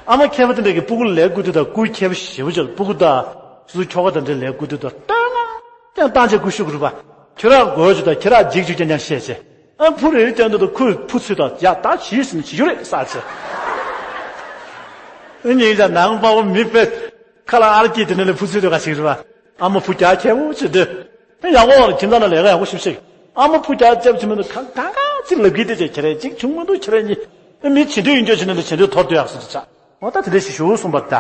ཨ་མ་མཁས་པ་དེ་འདྲ་གི་སྤུ་གུ་ལ་ལས་བསྐུར་དུས་ད་སྐུའི་མཁས་པ་ཞེ་པོ་ཅིག་སྤུ་གུ་ད་སུ་ཁྱོ་ག་དང་འདྲ་ལས་བསྐུར་དུས་ད་སྟོན་ང་ཀྱང་བཏང་བྱས་སྐུ་ཞུ་དགོས་རེད་པ། ཁྱོད་རང་དགོས་ཆུ་ད་ཁྱེད་རང་འཇིགས་ཆུ་རྐྱང་རྐྱང་བཤད་བྱས། ཨ་ཕུ་རེ་རེ་ཀྱང་འདུག་ད་ཁོས་ཕུ་ཚུད་དང་ཡ་ད་ཞིས་ཟིན་བྱེད་རྒྱུ་རེད་ས་ཆེ། ཨ་ཉིན་ཡང་ནང་པ་བོ་མི་དཔེ་ཁ་ལ་ཨར་སྐྱེས་དེ་ནས་ལས་ཕུ་ཚུད་དུ་ག་ཞིག་རེད་པ། ཨ་མ་ཕུ་རྒྱག་ཁྱེད་བོ་ཅི་འདི། ཨ་ཡག་པོ་རེད་ཁྱིམ་ཚང་ན་ལས་ཀ་ཡག་པོ་ཞིབ་ཞིག་ཨ་མ་ཕུ་རྒྱག་རྒྱབ་ཅི་མི་འདུག་གང་གང་གང་ཅི་ལབ་གི་དེ་ཅེ་ཁྱེད་རེ་ཅིག་བྱུང་མི་འདུག་ཁྱེད་རེ་གཉིས། ཨ་མི་བྱེད་འདོད་ཡིན་འདོད་བྱེད་ནས་ལས་བྱེད་འདོད་ཐོར་འདོད་ཡག་སུ་དུ་ཆགས། འོ་ད་དེ་འདྲ་ཞིག་ཞུ་གསུངས་པ་ད།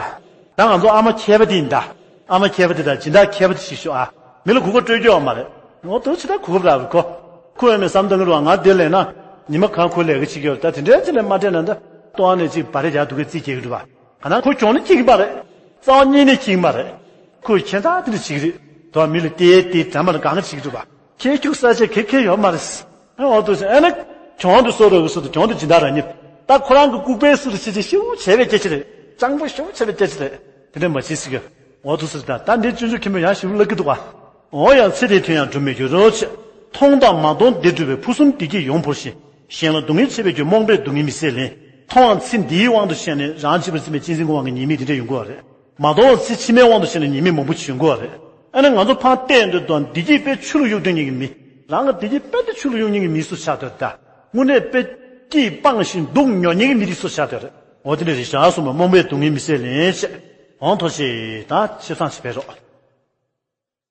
ད་ང་ཚོ་ཨ་མ་མཁས་པ་དེ་ཡིན་ད། ཨ་མ་མཁས་པ་དེ་དང་སྦྱིན་བདག་མཁས་པ་དེ་ཞིག་ཞུ་ཨ། མི་ལ་གོ་སྐབས་སྤྲོད་རྒྱུ་ཡོད་མ་རེད། འོ་དུ་ཆི་ད་གོ་སྐབས་རག་རེད་ཁོ། ཁོ་ཡང་མི་བསམ་བཏང་གི་རེད་བ། ང་དེ་ལས་ན་ཉི་མ་གང་ཁོ་ལས་ཀ་བྱེད་ཀྱི་ཡོད་རེད། ད་དེ་འདྲའི་ཅི་ལས་མ་སྤྲད་ན་ད་ལྟོ་ཨ་ནས་ཅིག་བ་རེ་རྒྱག་འདུག་གི་རྩིས་སྐྱེལ་གི་རེད་བ། ག་ན་ཁོ་གྱོང་ནས་སྐྱེལ་གི་མ་རེད། རྩ་བ་ཉིད་ནས་སྐྱེལ་གི་མ་རེད། ཁོས་ཁྱད་མཐའ་དེ་འདྲ་བྱེད་ཀྱི་རེད། དོ་མི་ལ་བལྟས་ཏེ་དྲན་པ་ལ་གང་ག་བྱེད་ཀྱི་རེད་བ། ཁྱེད་ཁྱུག་ས་ཆ་གེ་ཁེ་ཡོད་མ་རེད། ཨ་འོ་དུ་ཟེར་ཨ་ནི། གྱོང་དུ་གསོ་རོགས་ཀྱི་སུ་དུ་གྱོང་དུ་སྦྱིན་བདག་རང་ཉིད། ད་ཁོ་རང་གི་ལྐུགས་པའི་སུ་དུ་ཤི་ཆེ་ཤིའུ་བྱས་པའི་སྐད་ཆ་རེད། སྤྱང་པོ་ཤིའུ་བྱས་པའི་སྐད་ཆ་རེད། དེ་འདྲ་མ་བྱེད་སྲིད་གི། འོ་དུ་ཟེར་ད་ད་འདི་ཆུང་ཆུང་ཁྱིམ་པ་ཡང་ཞིབ་བླུག་གི་འདུག་བ། འོ་ཡང་ཚེ་འདིའི་དོན་ཡང་སྒྲུབ་མི་འགྱུར་རོ་ཆེ། མཐོང་དང་མ་མཐོང་འདི་སྒྲུབ་པའི་ཕུན་སུམ་བདེ་སྐྱིད་ཡོང་བོར་ཤེས། གཞན་ལ་སྡུག་བསྔལ་བྱེད་པའི་རྒྱུ་རྨོངས་པས་སྡུག་བསྔལ་མི་བཟད་ལེན། མཐོང་བ་ཚེ་འདིའི་དབང་དུ་བྱས་ནས་རང་བྱེད་པར་འཛིན་པའི་གཅན་གཟན་ཀུན་དབང་གི་ཉེས་དམིགས་འདི་འདྲ་ཡོང་གི་བ་རེད། མ་མཐོང་བ་ཚེ་ཕྱི་མའི་དབང་དུ་བྱས་ནས་ཉེས་དམིགས་མང་པོ་ཅིག་ཡོང་གི་བ་རེད། ཨ་ནི་ང་ཚོ་ཕར་བལྟས་འདོད་དང་བདེ་སྐྱིད་དཔེ་ཆུ་ལ་གཡུག་འདོད་མཁན་གྱི་མི། རང་གི་བདེ་སྐྱིད་དཔེ་དེ་ཆུ་ལ་གཡུག་མཁན་གྱི་མི་སུ་ཆགས་འདོད་ད། དངོས་གནས་དཔེ་སྐྱིད་སྤངས་ཤིང་སྡུག་ཉོ་མཁན་གྱི་མི་དེ་སུ་ཆགས་འདོད་རེད། འོ་དེ་འདྲ་རེད་བཞག་གསུངས་པ་རྨོངས་པས་སྡུག་བསྔལ་མི་བཟད་ལེན་བྱས། འོང་ཐོག་ཆེ་ད་ཆེ་སང་ཆེ་བས་རོགས།